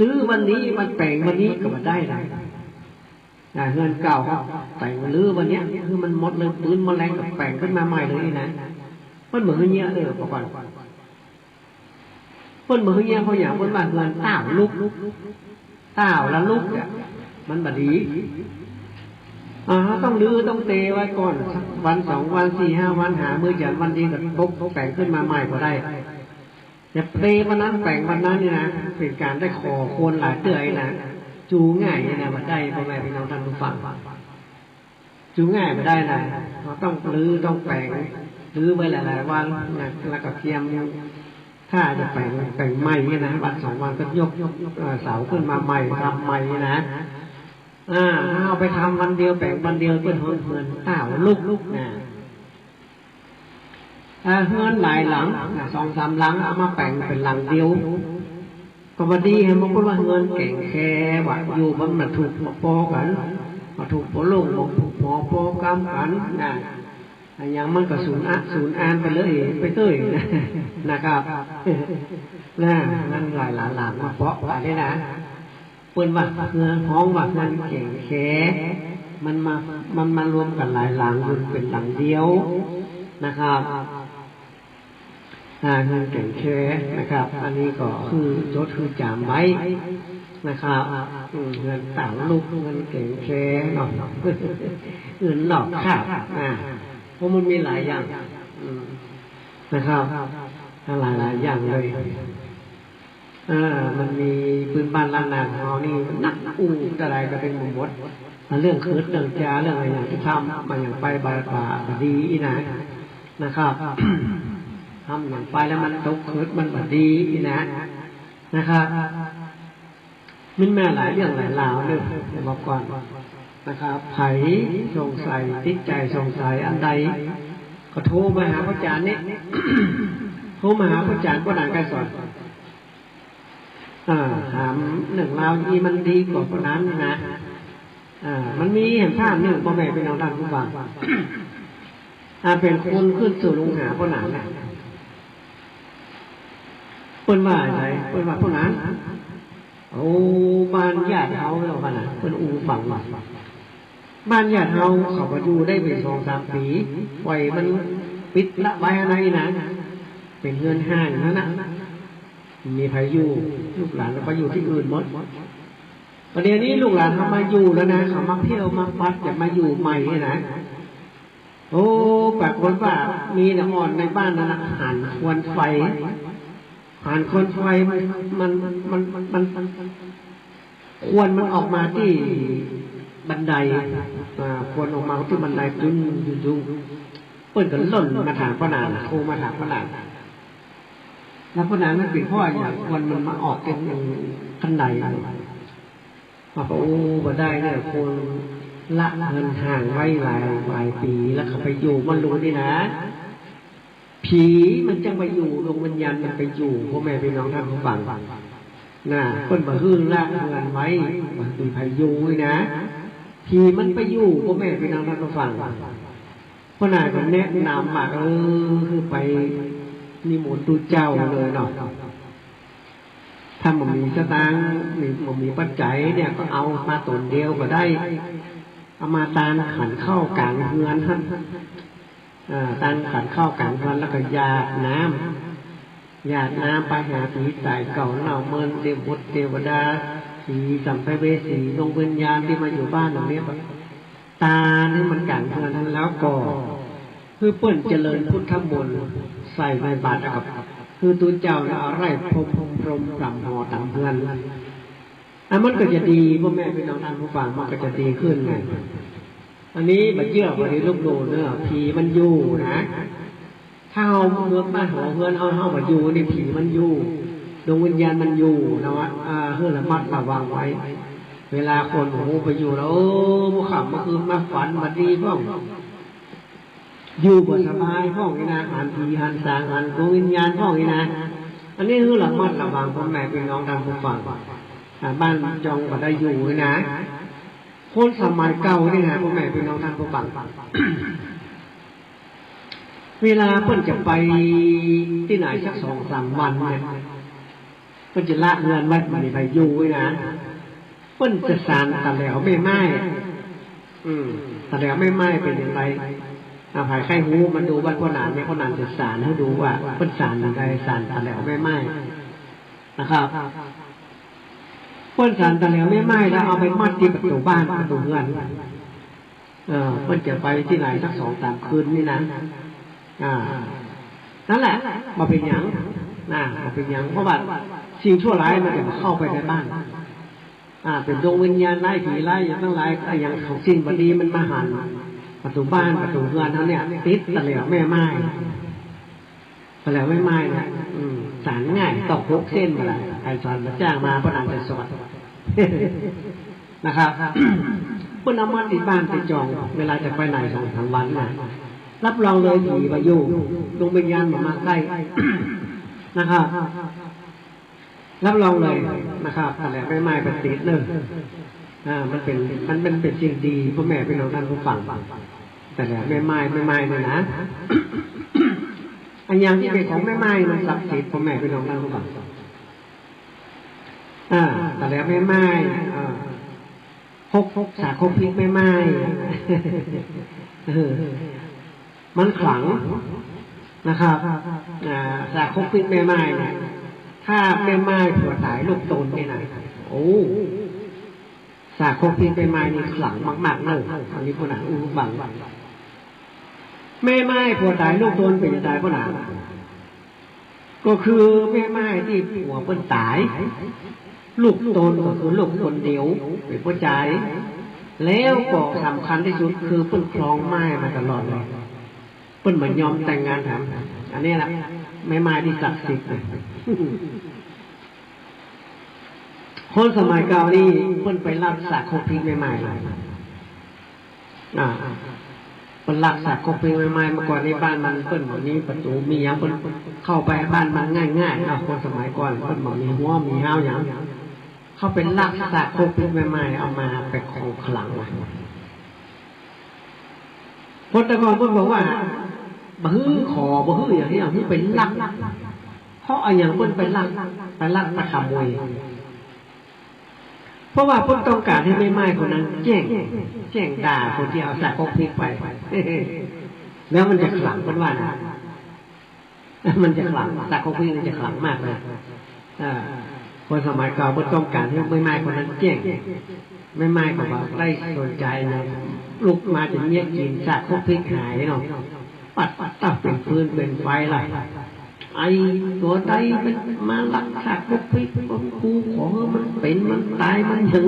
รื้อวันนี้ มาแป๋งวันนี้ก็บ่ได้นะ อ่า เฮือนเก่าเฮาแป๋งรื้อวันเนี้ย หื้อมันหมดเลย ปื๊นมอแลงก็แป๋งขึ้นมาใหม่เลยนี่นะ เปิ้นบ่หื้อเยียะ เออ ปะก่อน เปิ้นบ่หื้อเยียะ เพราะหยัง เปิ้นว่าเฮือนต้าวลุก ต้าวละลุกเนี่ย มันบ่ดี อ่า เฮาต้องรื้อต้องเตไว้ก่อน สักวันสองวัน สี่ห้าวัน หามื้อจันทร์วันดีก็ปกแป๋งขึ้นมาใหม่ก็ได้ จะเตวันนั้นแป๋งวันนั้นนี่นะ เป๋นก๋านได้ขอคนหลายเตื้อนะ จูง่ายนี่นะ บ่ได้ ป้อแม่ปี้น้องต้านผู้ฟัง จูง่ายบ่ได้นะ เฮาต้องรื้อต้องแป๋ง รื้อไว้หลายๆ วันนะ แล้วก็เตรียม ถ้าจะแป๋ง แป๋งใหม่นี่นะ วันสองวันก็ยก เอ่อ เสาขึ้นมาใหม่ ทำใหม่นี่นะ อ่า ถ้าเอาไปทำวันเดียว แป๋งวันเดียว เปิ้นฮ้องเฮือนต้าวลุกนะ อ่า เฮือนหลายหลังนะ สองสามหลัง เอามาแป๋งเป๋นหลังเดียว ก็บ่ดี หื้อมันก็ว่าเฮือนแก๋งแคว่ะ อยู่มันบ่ถูกปอกั๋น บ่ถูกปอโล่ง บ่ถูกปอ ปอกำกั๋นนะ อะหยังมันก็สูญอะ สูญอานไปเลย ไปเต้ย นะครับ นะ มันหลายหลังๆ มาเปาะกั๋นนี่นะ ปิ้นว่าเฮือน ฮ้องว่าเฮือนแก๋งแค มันมา มันมารวมกั๋นหลายหลัง มันเป๋นหลังเดียวนะครับ อ่า เฮือนแก๋งแคนะครับ อันนี้ก็คือจดคือจ๋ำไว้นะครับ อืม เฮือนต๋ามลุก เฮือนแก๋งแคเนาะ เฮือนนอกคาบ อ่า เพราะมันมีหลายอย่าง อืม นะครับ หลายๆ อย่างเลย เออ มันมีปื้นบ้านล้านนาของเฮานี่ มันนักอู้เต้าใดก็เป๋นบ่หมด เรื่องขึด เรื่องจ๋า เรื่องอะหยังตี้ทำ บ่าหยังไปบ่า บ่า บ่ดีอี้นะ นะครับ ทำหยังไปแล้วมันตกขึด มันบ่ดีอี้นะ นะครับ มันมีหลายเรื่องหลายราวเนาะ แต่ว่าก่อนนะครับ ใผสงสัย ติดใจ๋สงสัยอันใด ก็โทรมาหาพระอาจ๋ารย์นี่ โทรมาหาพระอาจ๋ารย์ป้อหนานไกรสอน อ่า ถามเรื่องราวอี้มันดีกว่าป้อหนานนี่นะ อ่า มันมีแหมพระหนึ่ง ป้อแม่ปี้น้องต้านผู้ฟัง อ่า เป๋นคนขึ้นสู่ลุงหาป้อหนานนะ เปิ้นว่าอะไหน เปิ้นว่าป้อหนาน โอ้ บ้านญาติเฮาเนาะ ว่านะ เปิ้นอู้หื้อฟังว่า บ้านญาติเฮาเขาบ่อยู่ได้เป๋นสองสามปี๋ ป่อยมันปิดละไว้หั้นนะ เป๋นเฮือนฮ้างหั้นนะ บ่มีใผอยู่ ลูกหลานก็ไปอยู่ตี้อื่นหมด บ่าเดี่ยวนี้ลูกหลานเขามาอยู่แล้วนะ เขามาเผี้ยวมาปัด จะมาอยู่ใหม่นี่นะ โอ้ ปรากฏว่ามีน้ำอ่อนในบ้านนั้นนะ หันควันไฟ หันควันไฟมัน มัน มัน มัน ควันมันออกมาตี้บันได อ่า ควันออกมาตี้บันได จุ้งจุ้งจุ้ง เปิ้นก็ล่นมาถามป้อหนาน โทรมาถามป้อหนาน แล้วป้อหนานมันเป๋นเพราะอะหยัง ควันมันมาออกตี้บันได ว่า โอ้ บ่ได้เนี่ย คนละเฮือนฮ้างไว้หลาย หลายปี๋ แล้วเขาไปอยู่บ่ฮู้นี่นะ ผีมันจั้งไปอยู่ ดวงวิญญาณมันไปอยู่ ป้อแม่ปี้น้องต้านผู้ฟัง นะ เปิ้นบ่หื้อละเฮือนไว้ บ่หื้อใผอยู่นี่นะ ผีมันไปอยู่ ป้อแม่ปี้น้องต้านผู้ฟัง ป้อหนานก็แนะนำว่า เออ หื้อไปนิมนต์ตุ๊เจ้าเลยเนาะ ถ้าบ่มีสตางค์ มี บ่มีปัจจัยเนี่ย ก็เอามาต๋นเดียวก็ได้ เอามาตานขันข้าวก๋างเฮือนหั้น เอ่อ ตานขันข้าวก๋างเฮือน แล้วก็หยาดน้ำ หยาดน้ำไปหาผีต๋ายเก่าเน่าเมิน เตวดา ผีสัมภเวสี ดวงวิญญาณตี้มาอยู่บ้านหลังนี้ ตานหื้อมันก๋างเฮือนหั้น แล้วก็หื้อเปิ้นเจริญพุทธมนต์ ใส่ในบาตร แล้วก็หื้อตุ๊เจ้าน่ะเอาไล่พรม พรมสามหอต๋ามเฮือน อ่ะ มันก็จะดี ป้อแม่ปี้น้องต้านผู้ฟัง มันก็จะดีขึ้นไง อันนี้บ่าเจื้อบ่ดีลบหลู่เนาะ ผีมันอยู่นะ ถ้าเฮาเฮือนบ้านหอเฮือนเฮา เฮาบ่อยู่นี่ ผีมันอยู่ ดวงวิญญาณมันอยู่นะวะ อ่า หื้อระมัดระวังไว้ เวลาคน โอ้โห ไปอยู่แล้ว เออ มื้อค่ำมื้อคืนมาฝันบ่ดีพ่อง อยู่บ่สบายพ่องนี่นะ หันผีหันสาง หันดวงวิญญาณพ่องนี่นะ อันนี้หื้อระมัดระวัง ป้อแม่ปี้น้องต้านผู้ฟัง อ่า บ้านจองบ่ได้อยู่นี่นะ คนสมัยเก่านี่นะ ป้อแม่ปี้น้องต้านผู้ฟัง เวลาเปิ้นจะไปตี้ไหนสักสองสามวันเนี่ย เปิ้นจะละเฮือนไว้ บ่มีใผอยู่นี่นะ เปิ้นจะสานตะแหลวแม่ไม้ อืม ตะแหลวแม่ไม้เป๋นอย่างไร อ่า ใผใค่ฮู้มาดูบ้านป้อหนานเนี่ย ป้อหนานจะสานหื้อดูว่าเปิ้นสานอย่างไร สานตะแหลวแม่ไม้นะครับ เปิ้นสานตะแหลวแม่ไม้แล้วเอาไปมัดตี้ประตู๋บ้านประตู๋เฮือน เออ เปิ้นจะไปตี้ไหนสักสองสามคืนนี่นะ อ่า นั่นแหละ บ่เป๋นหยัง นะ บ่เป๋นหยัง เพราะว่าสิ่งชั่วร้ายมันจะบ่เข้าไปในบ้าน อ่า เป๋นดวงวิญญาณร้าย ผีร้าย อะหยังตังหลาย อะหยังของสิ่งบ่ดีมันมาหันประตู๋บ้านประตู๋เฮือนเฮาเนี่ย ติดตะแหลวแม่ไม้ ตะแหลวแม่ไม้เนี่ย อืม สานง่าย ตอกหกเส้นบ่าล่ะ ใผสานบ่าจ้างมา ป้อหนานจะสอน นะครับ เปิ้นเอามาติดบ้านติดจอง เวลาจะไปไหนสองสามวันน่ะ รับรองเลยผีบ่อยู่ ดวงวิญญาณบ่มาใกล้ นะครับ รับรองเลยนะครับ ตะแหลวแม่ไม้เปิ้นติดเนาะ อ่า มันเป๋น มัน มันเป๋นสิ่งดี ป้อแม่ปี้น้องต้านผู้ฟัง ตะแหลวแม่ไม้ แม่ไม้นี่นะ อะหยังตี้เป๋นของแม่ไม้มันศักดิ์สิทธิ์ ป้อแม่ปี้น้องต้านผู้ฟัง อ่า ตะแหลวแม่ม่าย อ่า ฮก สากฮกพริกแม่ม่าย เออ มันขลังนะครับ อ่า สากฮกพริกแม่ม่ายเนี่ย ถ้าแม่ม่ายผัวต๋ายลูกตนนี่นะ โอ้ สากฮกพริกแม่ม่ายนี่ขลังมากๆ เน่อ อันนี้ปุ้นนะ อู้บัง แม่ม่ายผัวต๋ายลูกตนเป๋นจะใดปุ้นนะ ก็คือแม่ม่ายตี้ผัวเปิ้นต๋าย ลูกตนก็คือลูกคนเดียว เป๋นผู้จาย แล้วก็สำคัญตี้สุดคือเปิ้นครองม่ายมาตลอดเลย เปิ้นบ่ยอมแต่งงานแถม อันนี้ละ แม่ม่ายตี้ศักดิ์สิทธิ์นะ คนสมัยเก่านี่เปิ้นไปลักสากฮกพริกแม่ม่ายเลย อ่า เปิ้นลักสากฮกพริกแม่ม่าย เมื่อก่อนในบ้านมันเปิ้นบ่มีประตู๋มีหยัง เปิ้นเข้าไปบ้านมันง่ายๆ เนาะ คนสมัยก่อนเปิ้นบ่มีฮั้วมีฮ้าวหยัง เข้าไปลักสากฮกพริกแม่ม่าย เอามาเป๋นของขลังไว้ คนแต่ก่อนเปิ้นบอกว่า บ่หื้อขอ บ่หื้อหยัง หื้อไปลัก เพราะอะหยังเปิ้นไปลัก ไปลักไปขโมย เพราะว่าเปิ้นต้องก๋านหื้อแม่ม่ายคนนั้นแจ้ง แจ้งด่าคนตี้เอาสากฮกพริกไป แล้วมันจะขลัง เปิ้นว่านะ มันจะขลัง สากฮกพริกมันจะขลังมากเลย อ่า คนสมัยเก่าเปิ้นต้องก๋านหื้อแม่ม่ายคนนั้นแจ้ง แม่ม่ายก็บ่ได้สนใจ๋นะ ลุกมาจะเยียะกิ๋น สากฮกพริกหายเนาะ ปัด ปัด ตับเป๋นฟืนเป๋นไฟละ ไอ้ตั๋วใดมันมาลักสากฮกพริกของกู ขอหื้อมันเป๋นมันต๋ายมันหยัง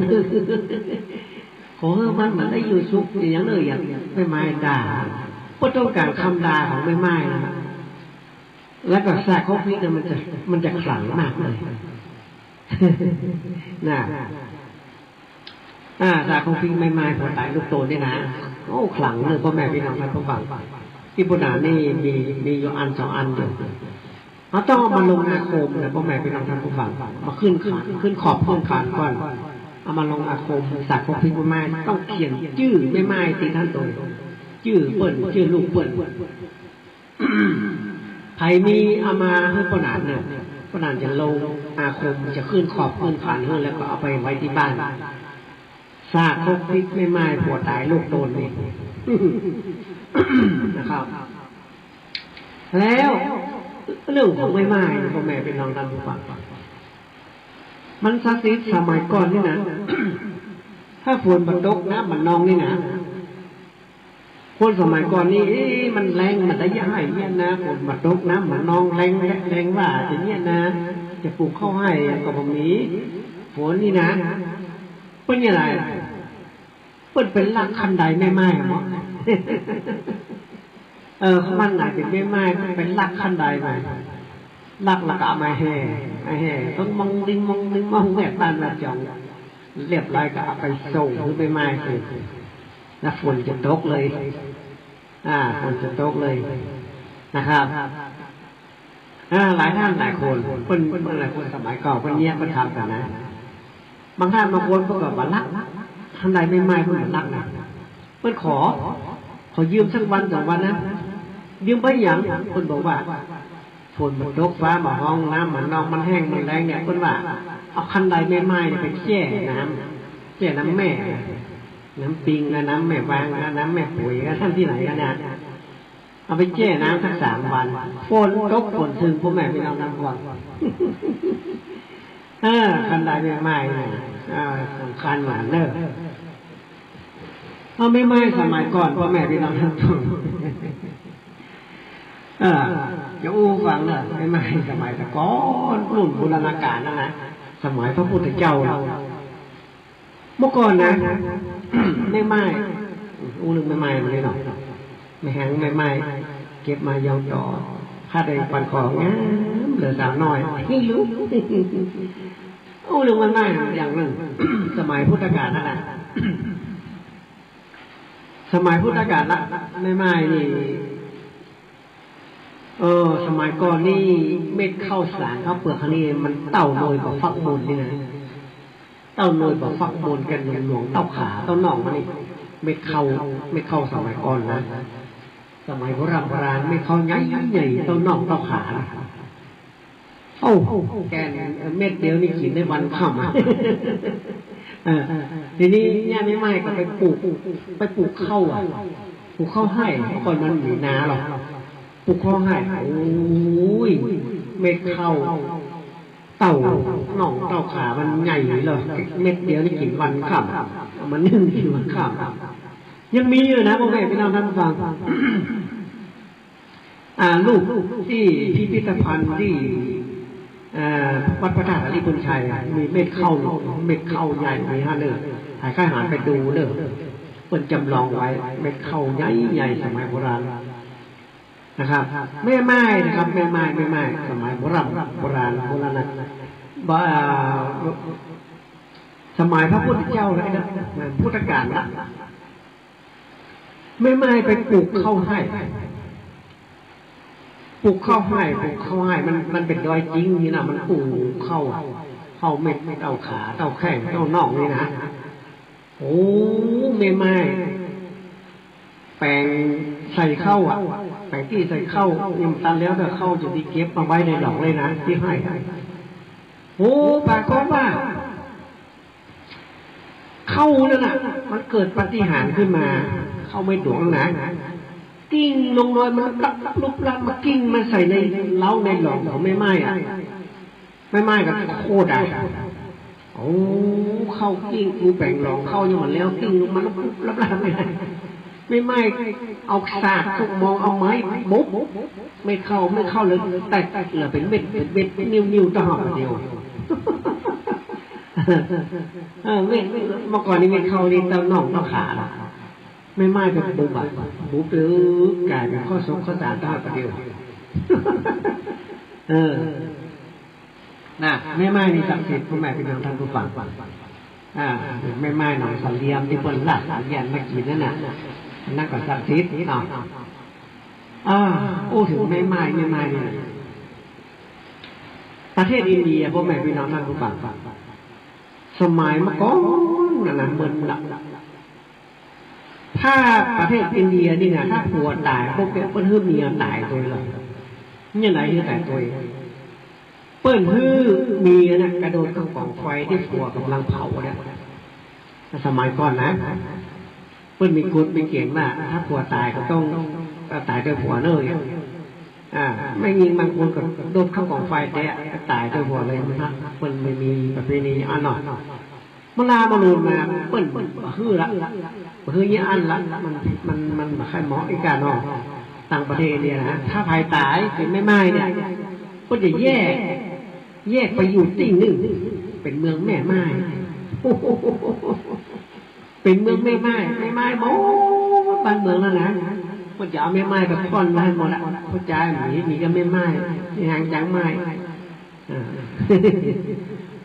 ขอหื้อมัน มันได้อยู่สุขอย่างเน่อ อย่างแม่ม่ายด่า เปิ้นต้องก๋านกำด่าของแม่ม่ายนะ แล้วก็สากฮกพริกเนี่ยมันจะ มันจะขลังมากเลย นะ อ่า สากฮกพริกแม่ม่ายผัวต๋ายลูกตนนี่นะ โอ้ ขลังเน่อ ป้อแม่ปี้น้องต้านผู้ฟัง ตี้ปุ้นนะนี่มี มีอยู่อันสองอันอยู่ เฮาต้องเอามาลงอาคมนะ ป้อแม่ปี้น้องต้านผู้ฟัง มาขึ้นขาน ขึ้นขอบขึ้นขานก่อน เอามาลงอาคม สากฮกพริกแม่ม่าย ต้องเขียนจื้อแม่ม่ายตี้หั้นตวย จื้อเปิ้น จื้อลูกเปิ้น ใผมีเอามาหื้อป้อหนานเนี่ย ป้อหนานจะลงอาคม จะขึ้นขอบขึ้นขานหื้อ แล้วก็เอาไปไว้ตี้บ้าน สากฮกพริกแม่ม่ายผัวต๋ายลูกตนนี่ นะครับ แล้วเรื่องของแม่ม่ายนี่ ป้อแม่ปี้น้องต้านผู้ฟัง มันศักดิ์สิทธิ์สมัยก่อนนี่นะ ถ้าฝนบ่ตกน้ำบ่นองนี่นะ คนสมัยก่อนนี่ เอ๊ะ มันแล้ง มันได้ย้ายเนี่ยนะ ฝนบ่ตกน้ำบ่นอง แล้ง แล้งว่าจะเนี่ยนะ จะปลูกข้าวไฮ่ก็บ่มี ฝนนี่นะ เปิ้นจะได เปิ้นไปลักคันไดแม่ม่ายหมอ เออ มันหมายเถิงแม่ม่าย เปิ้นไปลักคันไดมา ลักแล้วก็เอามาแห่ มาแห่ ต้องมองลิงมองลิงมองแวดบ้านแวดจ่อง เรียบร้อยก็เอาไปส่งหื้อแม่ม่าย แล้วฝนจะตกเลย อ่า ฝนจะตกเลยนะครับ อ่า หลายต้านหลายคน เปิ้น เปิ้นหลายคนสมัยเก่าเปิ้นเยียะเปิ้นทำกั๋นนะ บางต้านบางคนเปิ้นก็บ่ลัก คันไดแม่ม่ายเปิ้นบ่ลักนะ เปิ้นขอ ขอยืมสักวันสองวันนะ ยืมไปหยัง เปิ้นบอกว่า ฝนบ่ตกฟ้าบ่ฮ้อง น้ำบ่นอง มันแห้งมันแล้งเนี่ย เปิ้นว่า เอาคันไดแม่ม่ายเนี่ยไปแจ้น้ำ แจ้น้ำแม่ น้ำปิงนะ น้ำแม่วางนะ น้ำแม่ปุ๋ยนะ ต้านตี้ไหนกั๋นนะ เอาไปแจ้น้ำสักสามวัน ฝนตกฝนเถิง ป้อแม่ปี้น้องต้านฟัง เออ คันไดแม่ม่ายนี่ เออ สำคัญหวาเน่อ เอาแม่ม่ายสมัยก่อน ป้อแม่ปี้น้องต้านฟัง เออ จะอู้ฟังเน่อ แม่ม่ายสมัยแต่ก่อน รุ่นบูรณาการนั่นนะ สมัยพระพุทธเจ้า เมื่อก่อนนะ แม่ม่าย อู้เรื่องแม่ม่ายมาเลยเนาะ แม่แฮงแม่ม่าย เก็บมายองต่อ ข้าได้ปันของงามเหลือสาวน้อย นี่ลูก อู้เรื่องแม่ม่ายอย่างนึ่ง สมัยพุทธกาลนั่นนะ สมัยพุทธกาลละ แม่ม่ายนี่ เออ สมัยก่อนนี่เม็ดข้าวสารข้าวเปือกเฮานี่มันเต้านวยบ่าฟักมูลนี่นะ เต้านวยบ่าฟักมูลแก่นหลวงๆ เต้าขาเต้านอกมันนี่ เม็ดข้าว เม็ดข้าวสมัยก่อนนะ สมัยโบร่ำโบราณ เม็ดข้าวใหญ่ๆ เต้านอกเต้าขานะ โอ้ แก่น เอ่อ เม็ดเดียวนี่กิ๋นได้วันค่ำอะ เออ ทีนี้ย่าแม่ไม้ก็ไปปลูก ไปปลูกข้าวอะ ปลูกข้าวไฮ่ เมื่อก่อนมันบ่มีนาหรอก ปลูกข้าวไฮ่ โอ้ย เม็ดข้าว เต้าน่องเต้าขามันใหญ่เลย เม็ดเดียวนี่กิ๋นวันค่ำ เอามานึ่งกิ๋นวันค่ำ ยังมีอยู่นะพ่อแม่พี่น้องท่านผู้ฟัง อ่า รูปตี้พิพิธภัณฑ์ตี้ อ่า วัดพระธาตุอาริพุนชัย มีเม็ดข้าว เม็ดข้าวใหญ่ มีหั้นเน่อ ใผใค่หันไปดูเน่อ เปิ้นจำลองไว้ เม็ดข้าวใหญ่ๆ สมัยโบราณนะครับ แม่ไม้นะครับ แม่ไม้ แม่ไม้ สมัยโบราณ โบราณ โบราณนะ บ่า สมัยพระพุทธเจ้าแล้วนะ พุทธกาลละ แม่ไม้ไปปลูกข้าวไฮ่ ปลูกข้าวไฮ่ ปลูกข้าวไฮ่ มัน มันเป๋นดอยจริงนี่นะ มันปลูกข้าวอะ ข้าวเม็ด เต้าขา เต้าแข้ง เต้าน่องนี่นะ โอ้ แม่ไม้ แป๋งใส่ข้าวอะ แป๋งตี้ใส่ข้าว ยังบ่ตันแล้ว แต่ข้าวจะได้เก็บมาไว้ในหล่องเลยนะ ตี้ไฮ่ โอ้ ปรากฏว่า ข้าวนั่นน่ะ มันเกิดปาฏิหาริย์ขึ้นมา ข้าวเม็ดหลวงนะ กิ่งลงโดยมันกลับลุกลับมากิ่งมาใส่ในเล้าในหล่องของแม่ไม้อะ แม่ไม้ก็โคตรได้ โอ้ ข้าวกิ่ง กูแป๋งหล่องข้าวยังบ่แล้ว กิ่งลงมาแล้วลุกลับลับไม่ได้ แม่ไม้เอาสากทุกมอง เอาไม้บุบ ไม่เข้า ไม่เข้าเลย แตกเหลือเป๋นเม็ด เป๋นเม็ด นิ้วๆ เต้าเดียว เออ เม็ด เมื่อก่อนนี่เม็ดข้าวนี่เต้าน่องเต้าขาละ แม่ไม้ไปบุบอะ บุบเลยก๋ายเป๋นข้าวสงข้าวสารเต้าเดียว เออ น่ะ แม่ไม้นี่ศักดิ์สิทธิ์ พ่อแม่พี่น้องท่านผู้ฟัง อ่า แม่ไม้หนองสามเหลี่ยมตี้เปิ้นลากสามเหลี่ยมมากิ๋นนั่นน่ะ อันนั้นก็ศักดิ์สิทธิ์เนาะ อ่า อู้เถิงแม่ไม้ แม่ไม้นี่นะ ประเทศอินเดีย พ่อแม่พี่น้องท่านผู้ฟัง สมัยเมื่อก่อนน่ะนะ เมินละ ถ้าประเทศอินเดียนี่นะ ถ้าผัวต๋ายปุ๊บเนี่ย เปิ้นหื้อเมียต๋ายตวยเลย เนี่ยไหนหื้อต๋ายตวย เปิ้นหื้อเมียน่ะ กระโดดเข้ากองไฟตี้ผัวก่ำลังเผาเนี่ย สมัยก่อนนะ เปิ้นมีกฎมีเกณฑ์ว่า ถ้าผัวต๋ายก็ต้อง เอ่อ ต๋ายตวยผัวเน่อ อ่า แม่ญิงบางคนก็โดดเข้ากองไฟแต๊ ต๋ายตวยผัวเลย มัน เปิ้นบ่มีประเพณีอันนั้นเนาะ เมื่อลาวมาลูนมา เปิ้นบ่หื้อละ บ่หื้อเยียะอั้นละ มัน มัน มันบ่ใค่เหมาะอีกาเนาะ ต่างประเทศเนี่ยนะ ถ้าใผต๋ายเป๋นแม่ไม้เนี่ย เปิ้นจะแยก แยกไปอยู่ตี้นึ่ง เป๋นเมืองแม่ไม้ เป๋นเมืองแม่ไม้ แม่ไม้หมดบ้านเมืองแล้วนะ เปิ้นจะเอาแม่ไม้ไปพ่อนไว้หมดละ ผู้จายบ่มี มีก็แม่ไม้ มีหางจางไม้ อ่า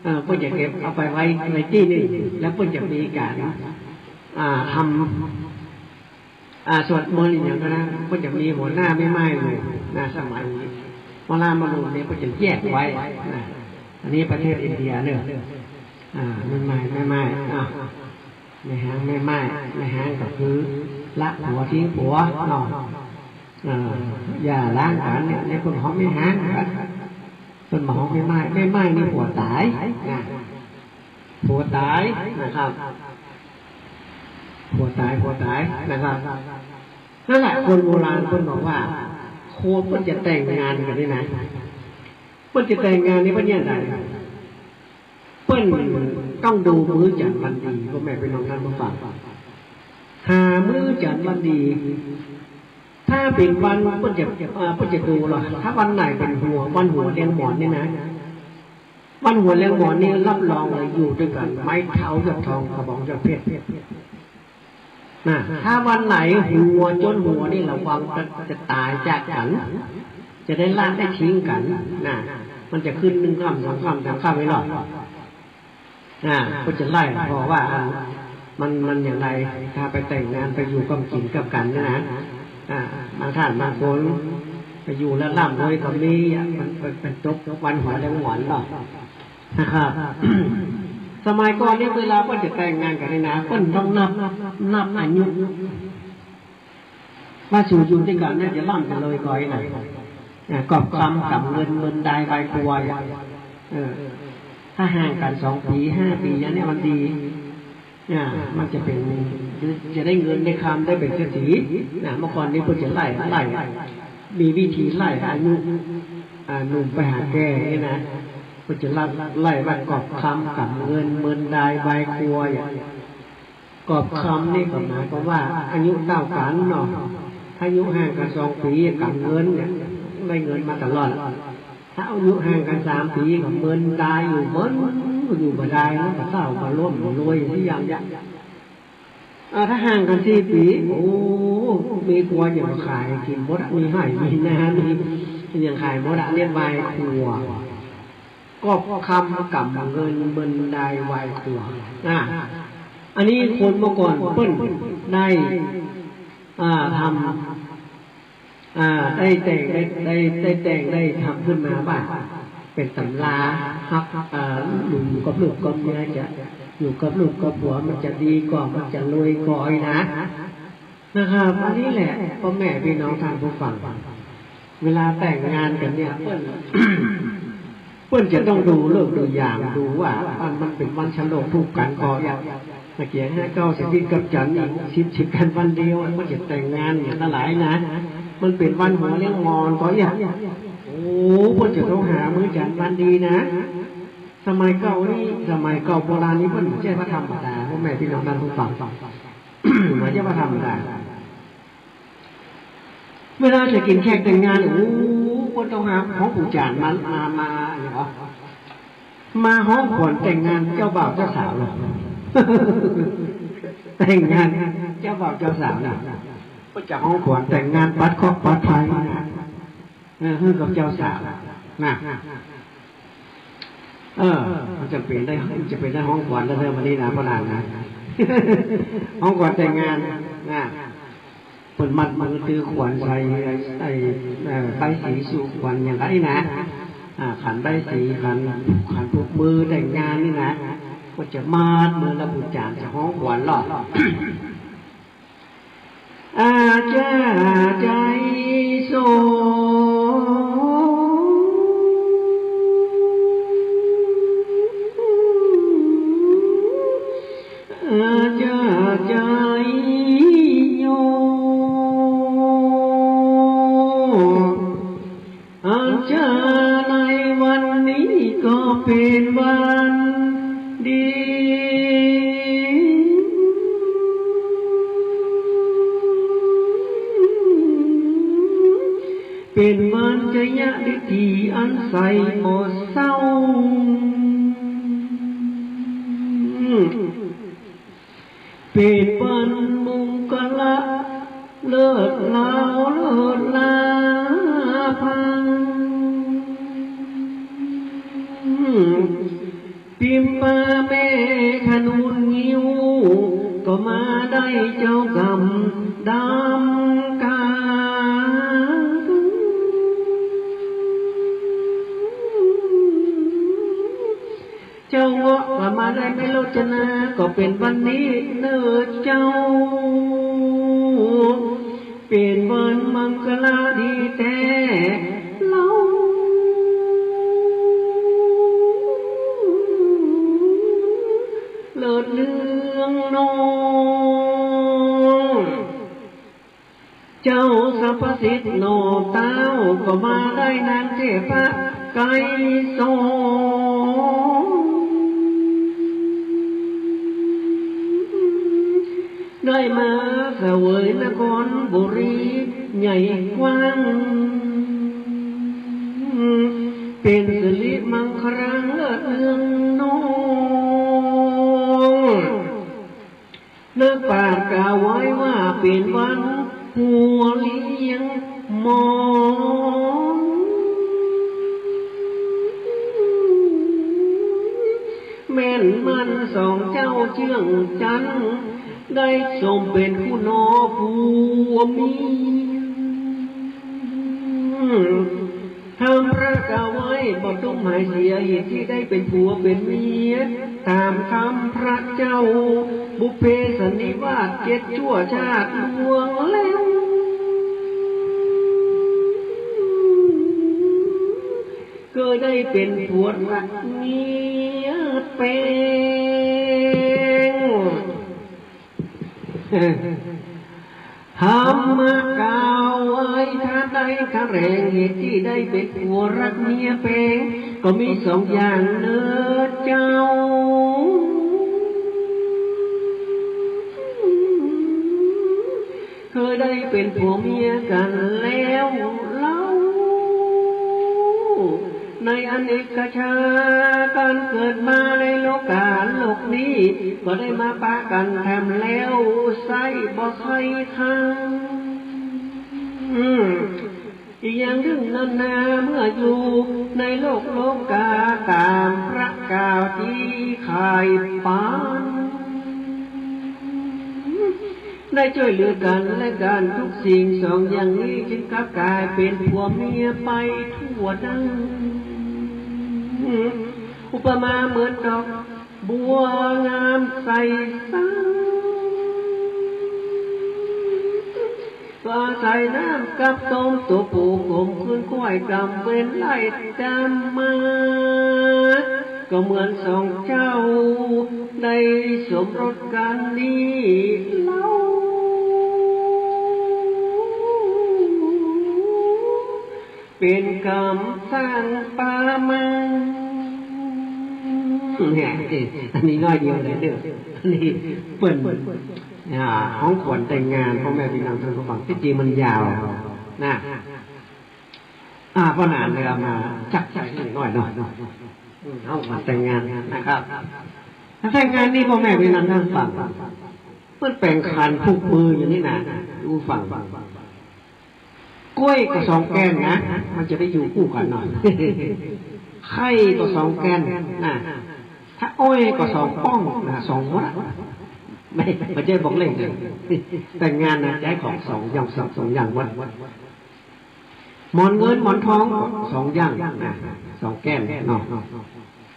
เออ เปิ้นจะเก็บเอาไปไว้ ไว้ตี้นึ่ง แล้วเปิ้นจะมีก๋าน อ่า ทำ อ่า สวดมนต์อะหยังก็นะ เปิ้นจะมีหัวหน้าแม่ไม้อยู่นะ สมัยนี้ เมื่อลาวมาลูนเนี่ย เปิ้นจะแยกไว้นะ อันนี้ประเทศอินเดียเน่อ อ่า แม่ไม้ แม่ไม้ อ่า แม่ฮาง แม่ไม้ แม่ฮางก็คือละผัวทิ้งผัวเนาะ เอ่อ หย่าร้างกั๋นเนี่ย เปิ้นฮ้องแม่ฮางกั๋น เปิ้นบ่ฮ้องแม่ไม้ แม่ไม้นี่ผัวต๋ายนะ ผัวต๋ายนะครับ ผัวต๋าย ผัวต๋ายนะครับ นั่นแหละ คนโบราณเปิ้นบอกว่า คนเปิ้นจะแต่งงานกั๋นนี่นะ เปิ้นจะแต่งงานนี่เปิ้นจะใด เปิ้นต้องดูมื้อจั๋นวันดี พ่อแม่พี่น้องท่านผู้ฟัง หามื้อจั๋นวันดี ถ้าเป๋นวัน เปิ้นจะ เอ่อ เปิ้นจะดูละ ถ้าวันไหนเป๋นหัว วันหัวเลียงหมอนนี่นะ วันหัวเลียงหมอนนี่รับรองเลย อยู่ตวยกั๋น ไม้เท้ายอดทอง กระบองยอดเพชร นะ ถ้าวันไหนหัวจนหัวนี่ระวังจะ จะต๋ายจากกั๋น จะได้ละได้ทิ้งกั๋นนะ มันจะขึ้นนึ่งค่ำสองค่ำสามค่ำไม่รอด อ่า ก็จะไล่ เพราะว่า อ่า มัน มันอย่างไร ถ้าไปแต่งงานไปอยู่ก้ำกิ๋นก้ำกั๋นเนี่ยนะ อ่า บางท่านบางคนไปอยู่แล้วร่ำรวยก็มีอ่ะ มัน มันเป๋นตกวันหัวเลียงหมอนเนาะ นะครับ สมัยก่อนนี่เวลาเปิ้นจะแต่งงานกั๋นนี่นะ เปิ้นต้องนับ นับอายุ ว่าสูอยู่ตวยกั๋นเนี่ยจะร่ำจะรวยก่อยไหน อ่า กอบคำก๋ำเงินเมินดายไวครัว เออ ถ้าห่างกั๋นสองปี๋ ห้าปี๋ อย่างเนี้ยมันดี อ่า มันจะเป๋น จะได้เงินได้คำ ได้เป๋นเศรษฐี นะ เมื่อก่อนนี้เปิ้นจะไล่ ไล่ มีวิธีไล่อายุ อ่า หนุ่มไปหาแก่นี่นะ เปิ้นจะไล่ ไล่ว่ากอบคำก๋ำเงินเมินดายไวครัว เนี่ย กอบคำนี่ก็หมายความว่าอายุเต้ากั๋นเนาะ ถ้าอายุห่างกั๋นสองปี๋ ก๋ำเงินเนี่ย ได้เงินมาตลอด ถ้าอายุห่างกั๋นสามปี๋ ก็เมินดายอยู่ เมินอยู่บ่ดาย มันก็เต้าบ่ล้มบ่รวยสักอย่างเนี่ย อ่า ถ้าห่างกั๋นสี่ปี๋ โอ้ มีครัวอย่างขายกิ๋นหมดอะ มีไฮ่ มีนา มีอย่างขายหมดอะ เรียกไวครัว กอบคำก๋ำเงินเมินดายไวครัว อ่า อันนี้คนเมื่อก่อนเปิ้นได้ อ่า ทำ อ่า ได้แต่ง ได้ ได้ ได้แต่ง ได้ทำขึ้นมาว่า เป๋นต๋ำราฮัก อ่า อยู่กับลูกกับเมียจะ อยู่กับลูกกับผัวมันจะดีก่อ มันจะรวยก่อไอ้นะ นะครับ อันนี้แหละ ป้อแม่ปี้น้องต้านผู้ฟัง เวลาแต่งงานกั๋นเนี่ย เปิ้น เปิ้นจะต้องดูฤกษ์ดูยาม ดูว่ามัน มันเป๋นวันฉลองถูกกั๋นก่อ อย่าง ตะเกียงห้าเก้า เสด็จกับจันทร์นี่ สิบ สิบกั๋นวันเดียว มันจะแต่งงานอย่างหลายนะ มันเป๋นวันหัวเลี้ยงมอนก่อ อย่าง โอ้ เปิ้นจะต้องหามื้อจันทร์วันดีนะ สมัยเก่านี่ สมัยเก่าโบราณนี่ เปิ้นบ่ใจ้ว่าธรรมดา ป้อแม่ปี้น้องต้านผู้ฟัง บ่ใจ้ว่าธรรมดา เวลาจะกิ๋นแขกแต่งงาน โอ้ เปิ้นต้องหาฮ้องปู่จ๋ารย์มา มา มา อย่างเนาะ มาฮ้องขวัญแต่งงานเจ้าบ่าวเจ้าสาวเนาะ แต่งงานเจ้าบ่าวเจ้าสาวน่ะ เปิ้นจะฮ้องขวัญแต่งงาน ปัดเคราะห์ปัดภัยนะ เออ หื้อกับเจ้าสาวนะ เออ มันจะเป๋นได้ มันจะเป๋นได้ฮ้องขวัญแล้วเด้อ วันนี้นะ ป้อหลานนะ ฮ้องขวัญแต่งงานนะ เปิ้นมัดมือตื้อขวัญใส่ ไอ้ ไอ้ เอ่อ ใบ้สีสู่ขวัญอย่างนี้นะ อ่า ขันใบ้สี ขัน ขันผูกมือแต่งงานนี่นะ ก็จะมัดมือแล้วปู่จ๋ารย์จะฮ้องขวัญลอ อาจาใจโส อาจาใจโย อาจาในวันนี้ก็เป๋นวันดี เป๋นวันจยะฤทธีอันใสบ่เศร้า เป๋นวันมงคละเลิศลาวเลิศลาพัง ปิมปาแม่ขนุนงิ้ว ก็มาได้เจ้ากำดำกา เจ้าเงาะก็มาได้แม่โลจนา ก็เป๋นวันนี้เน่อเจ้า เป๋นวันมังคละดีแต๊เล่า เลิศเรื่องนอ เจ้าสรรพสิทธิ์หน่อเต้า ก็มาได้นางเทพะไกรสอน ได้มาเสวยนครบุรีใหญ่กว้าง เป๋นสิริมังคลังเลิศเรื่องนอ นักปราชญ์กล่าวไว้ว่าเป๋นวันหัวเลี้ยงมอน แม่นมันสองเจ้าเจื้องจันทร์ ได้สมเป๋นคู่หน่อผัวเมีย ธรรมพระกล่าวไว้ บ่ต้องหมายเสียเหตุที่ได้เป๋นผัวเป๋นเมีย ต๋ามคำพระเจ้า บุพเพสันนิวาสเจ็ดชั่วชาติล่วงแล้ว เคยได้เป๋นผัวรักเมียแปง ธรรมะกล่าวไว้ ถ้าได้ถ้าแรง เหตุตี้ได้เป๋นผัวรักเมียแปง ก็มีสองอย่างเน่อเจ้า เคยได้เป๋นผัวเมียกั๋นแล้วเล่า ในอเนกชาติ ก๋านเกิดมาในโลกาโลกนี้ ก็ได้มาปะกั๋นแถมแล้ว ใส่บ่ใค่ครั้ง อืม อีกอย่างนึ่งนั้นนา เมื่ออยู่ในโลกโลกา ต๋ามพระกล่าวตี้ใค่ปาน ได้จ้วยเหลือกั๋นและกั๋นทุกสิ่ง สองอย่างนี้จึงกลับก๋ายเป๋นผัวเมียไปทั่วดั้ง อุปมาเหมือนดอกบัวงามใสสัง ก็อาศัยน้ำกับต้มตัวผู้ ข่มขืนควายกำเวรไล่ต๋ามมา ก็เหมือนสองเจ้าได้สมรสกั๋นนี้เล่า เป๋นกรรมสร้างปามา เนี่ย เอ้ย อันนี้น้อยเดียวเลยเน่อ อันนี้เปิ้น อ่า ฮ้องขวัญแต่งงาน ป้อแม่ปี้น้องต้านผู้ฟัง ตี้จริงมันยาวนะ อ่า ป้อหนานเลยเอามาจักใส่น้อยเนาะ อืม ฮ้องขวัญแต่งงานนะครับ แต่งงานนี่ป้อแม่ปี้น้องต้านฟัง เปิ้นแปงขันผูกมืออยู่นี่นะ ผู้ฟัง ก้วยก็สองแก้นนะ มันจะได้อยู่คู่กั๋นเนาะ ไข่ก็สองแก้นนะ ถ้าอ้อยก็สองป้องนะ สองมดอะ ไม่ ไม่ใจ้บอกเล่นนะ แต่งงานนะ ใจ๊ของสองอย่าง สอง สองอย่างมด หมอนเงินหมอนทองสองอย่างนะ สองแก้นเนาะ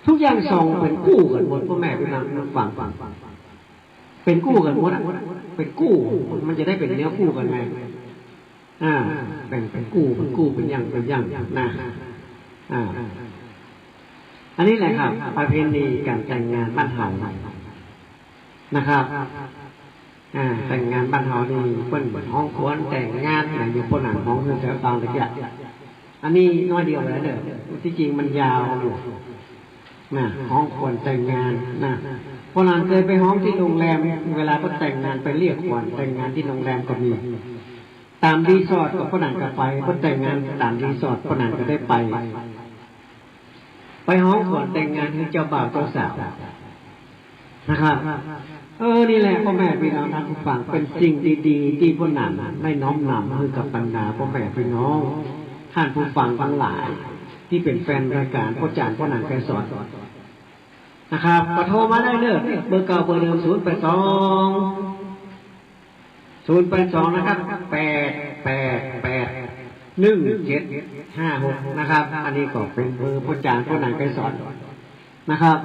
ทุกอย่างสองเป๋นคู่กั๋นหมด ป้อแม่ปี้น้องฟัง เป๋นคู่กั๋นหมดอะ เป๋นคู่ มันจะได้เป๋นเนื้อคู่กั๋นไง อ่า เป๋น เป๋นคู่ เป๋นคู่ เป๋นอย่าง เป๋นอย่างนะ อ่า อันนี้แหละครับ ประเพณีก๋านแต่งงานบ้านเฮานะครับ อ่า แต่งงานบ้านเฮานี่เปิ้นฮ้องขวัญแต่งงานนะ อย่างป้อหนานฮ้องหื้อแจ๋วฟังตะกี้ อันนี้น้อยเดียวแล้วเน่อ ตี้จริงมันยาวอยู่นะ ฮ้องขวัญแต่งงานนะ ป้อหนานเคยไปฮ้องตี้โรงแรม เวลาเปิ้นแต่งงานไปเรียกขวัญแต่งงานตี้โรงแรมก็มี ต๋ามรีสอร์ทก็ป้อหนานก็ไป เปิ้นแต่งงานต๋ามรีสอร์ทป้อหนานก็ได้ไป ไปฮ้องขวัญแต่งงานหื้อเจ้าบ่าวเจ้าสาวนะครับ เออ นี่แหละ ป้อแม่ปี้น้องต้านผู้ฟัง เป๋นสิ่งดีๆ ตี้ป้อหนานได้น้อมนำหื้อกับบรรดาป้อแม่ปี้น้อง ต้านผู้ฟังตังหลาย ตี้เป๋นแฟนรายก๋านป้อจ๋ารย์ป้อหนานไกรสอนนะครับ ก็โทรมาได้เน่อ เบอร์เก่าเบอร์เดิม ศูนย์แปดสอง ศูนย์แปดสอง นะครับ แปดแปดแปด หนึ่งเจ็ดห้าหก นะครับ อันนี้ก็เป๋นเบอร์ป้อจ๋ารย์ป้อหนานไกรสอนนะครับ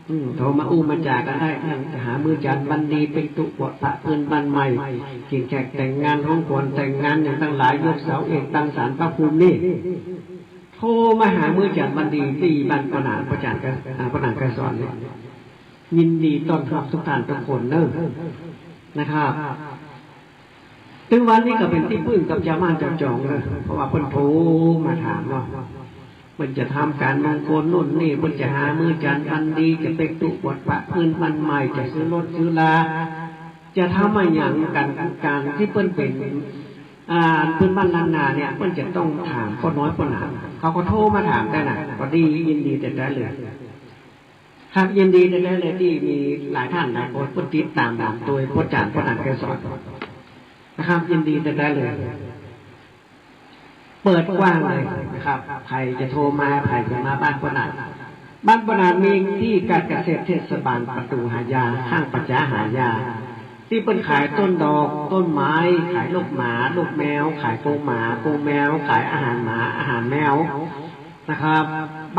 อืม โทรมาอู้มาจ๋ากั๋นได้ จะหามื้อจันทร์วันดี เป๊กตุ๊บวชพระพื้นบ้านใหม่ กิ๋นแขกแต่งงาน ฮ้องขวัญแต่งงาน อย่างตังหลาย ยกเสาเอก ตั้งศาลพระภูมินี่ โทรมาหามื้อจันทร์วันดีตี้บ้านป้อหนาน ป้อจ๋ารย์ไกร อ่า ป้อหนานไกรสอนนี่ ยินดีต้อนฮับทุกท่านทุกคนเน่อ นะครับ ตึงวันนี้ก็เป๋นตี้ปึ้งกับจาวบ้านจาวจองเน่อ เพราะว่าเปิ้นโทรมาถามเนาะ เปิ้นจะทำก๋านมงคลโน่นนี่ เปิ้นจะหามื้อจันทร์วันดี จะเป๊กตุ๊บวชพระพื้นบ้านใหม่ จะซื้อรถซื้อรา จะทำอะหยังก๋าน ก๋านตี้เปิ้นเป๋น อ่า พื้นบ้านล้านนาเนี่ย เปิ้นจะต้องถามป้อน้อยป้อหนาน เขาก็โทรมาถามได้นะ ก็ดี ยินดีแต๊ๆ เลย ครับ ยินดีแต๊ๆ เลย ตี้มีหลายท่านหลายคนเปิ้นติดต๋ามต๋ามตวยป้อจ๋ารย์ป้อหนานไกรสอนนะครับ ยินดีแต๊ๆ เลย เปิดกว้างเลยนะครับ ใผจะโทรมา ใผจะมาบ้านป้อหนาน บ้านป้อหนานมีตี้ก๋านเกษตรเทศบาลประตูหายา ข้างป่าจ๊าหายา ตี้เปิ้นขายต้นดอก ต้นไม้ ขายลูกหมา ลูกแมว ขายกรงหมา กรงแมว ขายอาหารหมา อาหารแมว นะครับ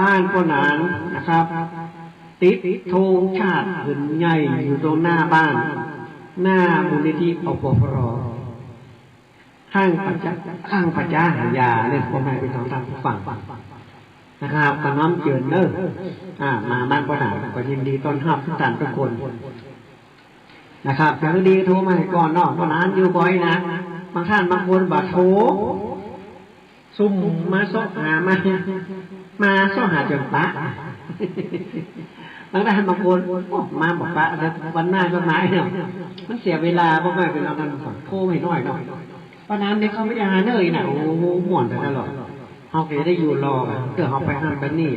บ้านป้อหนานนะครับ ติดธงชาติผืนใหญ่อยู่ตรงหน้าบ้าน หน้ามูลนิธิ อปพร ข้างป่าจ๊า ข้างป่าจ๊าหายาเนี่ย ป้อแม่ปี้น้องต้านผู้ฟัง นะครับ ก็น้อมเจิญเน้อ อ่า มาบ้านป้อหนาน ก็ยินดีต้อนฮับทุกท่านทุกคนนะครับ อย่างดีโทรมาหื้อก่อนเนาะ ป้อหนานอยู่บ่อยนะ บางท่านบางคนบ่โทร ซุ่มมาเซาะหา มา มาเซาะหาจ๋นปะ บางท่านบางคน โอ้ มาบ่ปะ เดี๋ยววันหน้าก็มาเนาะ มันเสียเวลา บ่แม่น เป๋นอันนั้น โทรหื้อหน้อยเนาะ ป้อหนานเดี๋ยวเข้าไปหาเน้อนะ โอ้ ม่วนไปตลอด เฮาก็จะได้อยู่รอ เตื้อเฮาไปหั้นไปนี่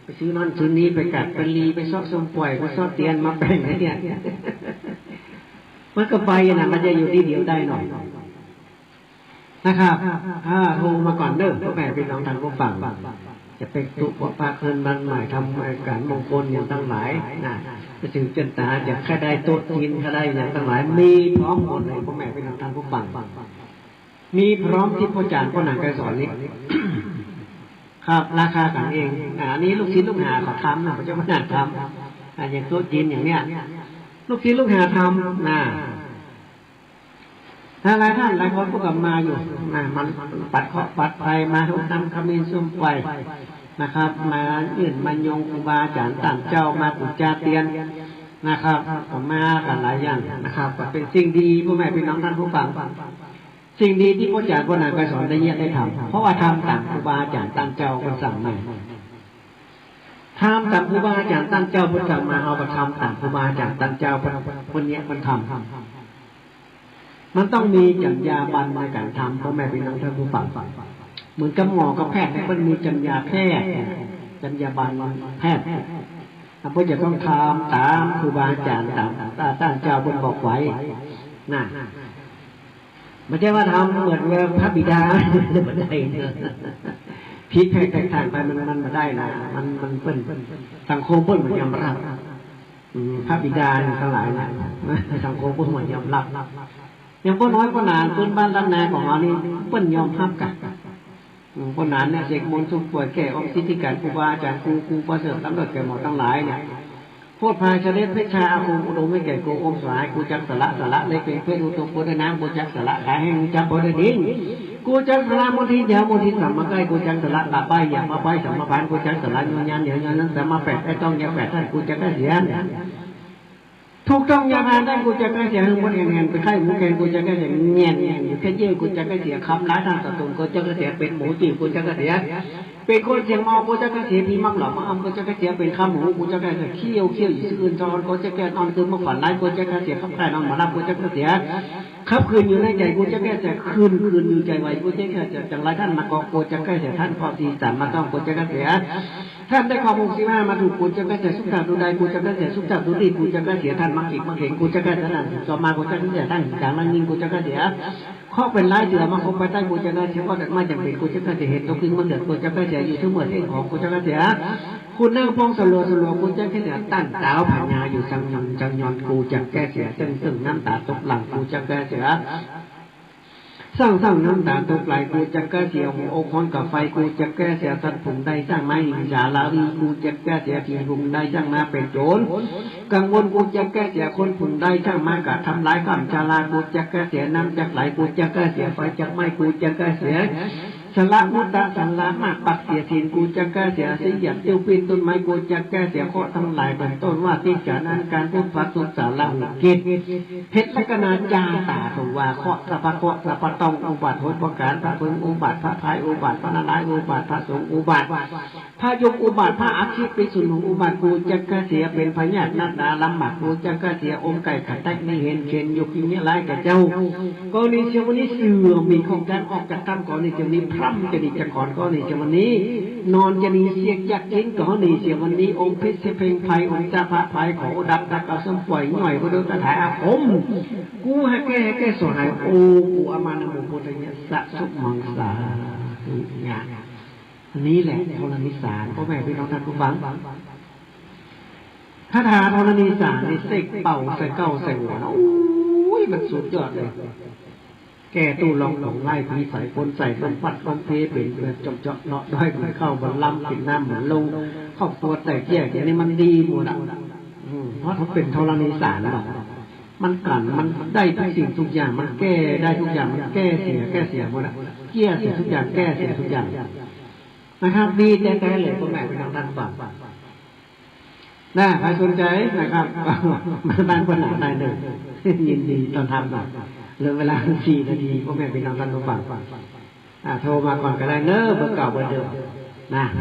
ไปซื้อนั่นซื้อนี่ ไปกัดไปลี ไปเซาะส้มป่วย ไปเซาะเตียนมาแบ่งไอ้เนี่ย มันก็ไปนะ มันจะอยู่ตี้เดียวได้เนาะ นะครับ อ่า โทรมาก่อนเน้อ ป้อแม่ปี้น้องท่านผู้ฟัง จะไปตุ๊ปะปะเฮือนบ้านใหม่ ทำก๋านมงคลอย่างตังหลายนะ ไปถือเจิญต๋า จะใค่ได้โต๊ะจีน ใค่ได้อย่างตังหลาย มีพร้อมหมดเลย ป้อแม่ปี้น้องท่านผู้ฟัง มีพร้อมตี้ป้อจ๋ารย์ป้อหนานไกรสอนนี่ ครับ ราคากั๋นเอง อ่า อันนี้ลูกศิษย์ลูกหาเขาทำนะ บ่ใจ้ป้อหนานทำ อ่า อย่างโต๊ะจีนอย่างเนี้ย ลูกศิษย์ลูกหาทำนะ หลายๆ ท่านหลายคนก็มาอยู่นะ มาปัดเคราะห์ปัดภัย มาฮดน้ำขมิ้นสุมไฟนะครับ มายื่นมายงครูบาอาจ๋ารย์ต้านเจ้า มาปู๋จาเตียนนะครับ ก็มากั๋นหลายอย่างนะครับ ก็เป๋นสิ่งดี ป้อแม่ปี้น้องท่านผู้ฟัง สิ่งดีตี้ป้อจ๋ารย์ป้อหนานไกรสอนได้เยียะได้ทำ เพราะว่าทำต๋ามครูบาอาจ๋ารย์ต้านเจ้าเปิ้นสั่งมา ทำต๋ามครูบาอาจ๋ารย์ต้านเจ้าเปิ้นสั่งมา เฮาก็ทำต๋ามครูบาอาจ๋ารย์ต้านเจ้าเปิ้น เปิ้นเยียะเปิ้นทำ มันต้องมีจรรยาบรรณในก๋านทำ ป้อแม่ปี้น้องท่านผู้ฟัง เหมือนกับหมอกับแพทย์เนี่ย เปิ้นมีจรรยาแพทย์ จรรยาบรรณแพทย์ เปิ้นจะต้องทำต๋ามครูบาอาจ๋ารย์ ต๋ามต้านเจ้าเปิ้นบอกไว้นะ บ่ใจ้ว่าทำเหมือนว่าพระบิดา บ่ได้เนาะ ผิดแผกแตกต่างไป มัน มันบ่ได้นะ มัน มันเปิ้น สังคมเปิ้นบ่ยอมฮับ อืม พระบิดานี่ตังหลายนะ สังคมเปิ้นบ่ยอมฮับ อย่างป้อน้อยป้อหนาน ปื้นบ้านล้านนาของเฮานี่ เปิ้นยอมฮับกั๋น อืม ป้อหนานเนี่ย เสกมนต์สุมป่วย แก้อมสิทธิก๋านครูบาอาจ๋ารย์ ครู ครูประเสริฐ ล้ำเลิศแก่หมอตังหลายเนี่ย โพธิ์พาย เสด็จเพชฌา อาคมอุดม แม่แก่น ครูอมสหาย ครูจักสละ สละเหล็กเป๋นเพชร อุดมโพธิ์ด้วยน้ำ ครูจักสละ ขายแห้ง ครูจักโพธิ์ด้วยดิน ครูจักสละมลทิน ยามลทินสัมมาใกล้ ครูจักสละ ปะป้าย อย่าปะป้ายสัมมาพันธ์ ครูจักสละ ยอยัน เดี๋ยวยอยันสัมมาแปด ไอ้ต้องอย่าแปดท่าน ครูจักเสีย ถูกต้องอย่าพานได้ ครูจักเสีย หื้อหมดแห่งๆ ไปไข้หมูแกง ครูจักเสีย แง่นๆ อยู่แค่เยื่อ ครูจักเสีย คำร้ายท่านต่อตน ครูจักเสีย เป๋นหมูจีบ ครูจักเสีย เป๋นคนเสียงเมา ครูจักเสีย ผีมักหลอกมักอำ ครูจักเสีย เป๋นขาหมู ครูจักเสีย เขี้ยวเขี้ยวอยู่ซื่ออื่นซ้อน ครูจักเสีย นอนคืนมาฝันร้าย ครูจักเสีย ขับคายนอนบ่หลับ ครูจักเสีย ขับคืนอยู่ในใจ๋ ครูจักเสีย คืนคืนอยู่ใจ๋ไหว ครูจักเสีย จังไรท่านมาเกาะ ครูจักเสีย ท่านเกาะตีสามมาต้อง ครูจักเสีย ท่านได้ข้อมูลสิบห้ามาถูก ครูจักเสีย สุขจักดูได้ ครูจักเสีย สุขจักดูดี ครูจักเสีย ท่านมาขีดมาเข็ง ครูจักเสีย ท่านจอมมา ครูจักเสีย ท่านจางนั่งนิ่ง ครูจักเสีย เคราะห์เป๋นร้ายเสือมาคบไปใต้ ครูจักเสีย เคราะห์ตัดไม้จ๋ำเป๋น ครูจักเสีย เห็นตกตึงมาเกิด ครูจักเสีย อยู่เสมอเท่งของ ครูจักเสีย ขุนนางพองสลัวสลัว ครูจักเสีย ตั้นเต๊าผาญาอยู่สังยอนสังยอน ครูจักเสีย เซิ่งเซิ่งน้ำต๋าตกหลั่ง ครูจักเสีย สั่งสั่งน้ำต๋าตกไหล ครูจักเสีย หัวอกฮ้อนกะไฟ ครูจักเสีย สัตว์ฝูงใดสร้างมาหิงสาราวี ครูจักเสีย ผีฝูงใดสร้างมาเป๋นโจ๋ร กังวล ครูจักเสีย คนฝูงใดสร้างมากะทำลายข้ามชาลา ครูจักเสีย น้ำจักไหล ครูจักเสีย ไฟจักไหม้ ครูจักเสีย สละมุตตะสละมาก ปักเสียศีล ครูจักเสีย สีหยัดเตี้ยวปิ้นต้นไม้ ครูจักเสีย เคราะห์ตังหลายเป๋นต้นว่าติจานั้น การพูดพระสุขสารหุกิจ เพชรลักษณาจาต๋า ถูกว่าเคราะห์สรรพเคราะห์สรรพต้อง อุบัติหกประก๋าน พระเผิงอุบัติ พระพายอุบัติ พระนารายณ์อุบัติ พระสงฆ์อุบัติ พระยมอุบัติ พระอัคคีปิสุนหุอุบัติ ครูจักเสีย เป๋นพยาธินักหนาลำบาก ครูจักเสีย อมไก่ขัดแต๊กมีเห็นเข็ญ ยกยิ่งเยียะร้ายแก่เจ้า กรณีเสียวันนี้เสือมีของแต๊กออกจากถ้ำ กรณีเสียวันนี้พร่ำจะดีจะขอน กรณีเสียวันนี้นอนจะดีเสียกอยากกิน กรณีเสียวันนี้อมพิษเสียเพ็งภัย อมเจ้าพระภัยขอดับดับเอาส้มป่วยหน่อย ก็โดนกระถายอาคม กูหาแก้ หาแก้สหาย โอ กูอามานะโมพุทธายะสะ สุมังสาธุญาณ อันนี้แหละธรณีสาร พ่อแม่พี่น้องท่านผู้ฟัง คาถาธรณีสารนี่เสกเป่าใส่เก้าใส่หัวนะ โอ้ย มันสุดยอดเลย แก้ตู้ล็อกหลงไล่ผีใส่คนใส่ลมพัดลมเพเป๋นแบบเจาะๆ เลาะด้อยเหมือนเข้าบ่อนลำ กินน้ำเหมือนลง ครอบครัวแตกแยก อย่างนี้มันดีหมดอ่ะ อืม เพราะถ้าเป๋นธรณีสารหรอก มันกลั่น มันได้ทุกสิ่งทุกอย่าง มันแก้ได้ทุกอย่าง มันแก้เสีย แก้เสียหมดอ่ะ แก้เสียทุกอย่าง แก้เสียทุกอย่าง นะครับ ดีแต๊ๆ เลย ป้อแม่ปี้น้องต้านฟัง นะ ใผสนใจ๋นะครับ มาบ้านป้อหนาได้เลย ยินดีต้อนฮับนะ เหลือเวลาสี่นาที ป้อแม่ปี้น้องต้านฟัง อ่า โทรมาก่อนก็ได้เน้อ เบอร์เก่าเบอร์เดิมนะ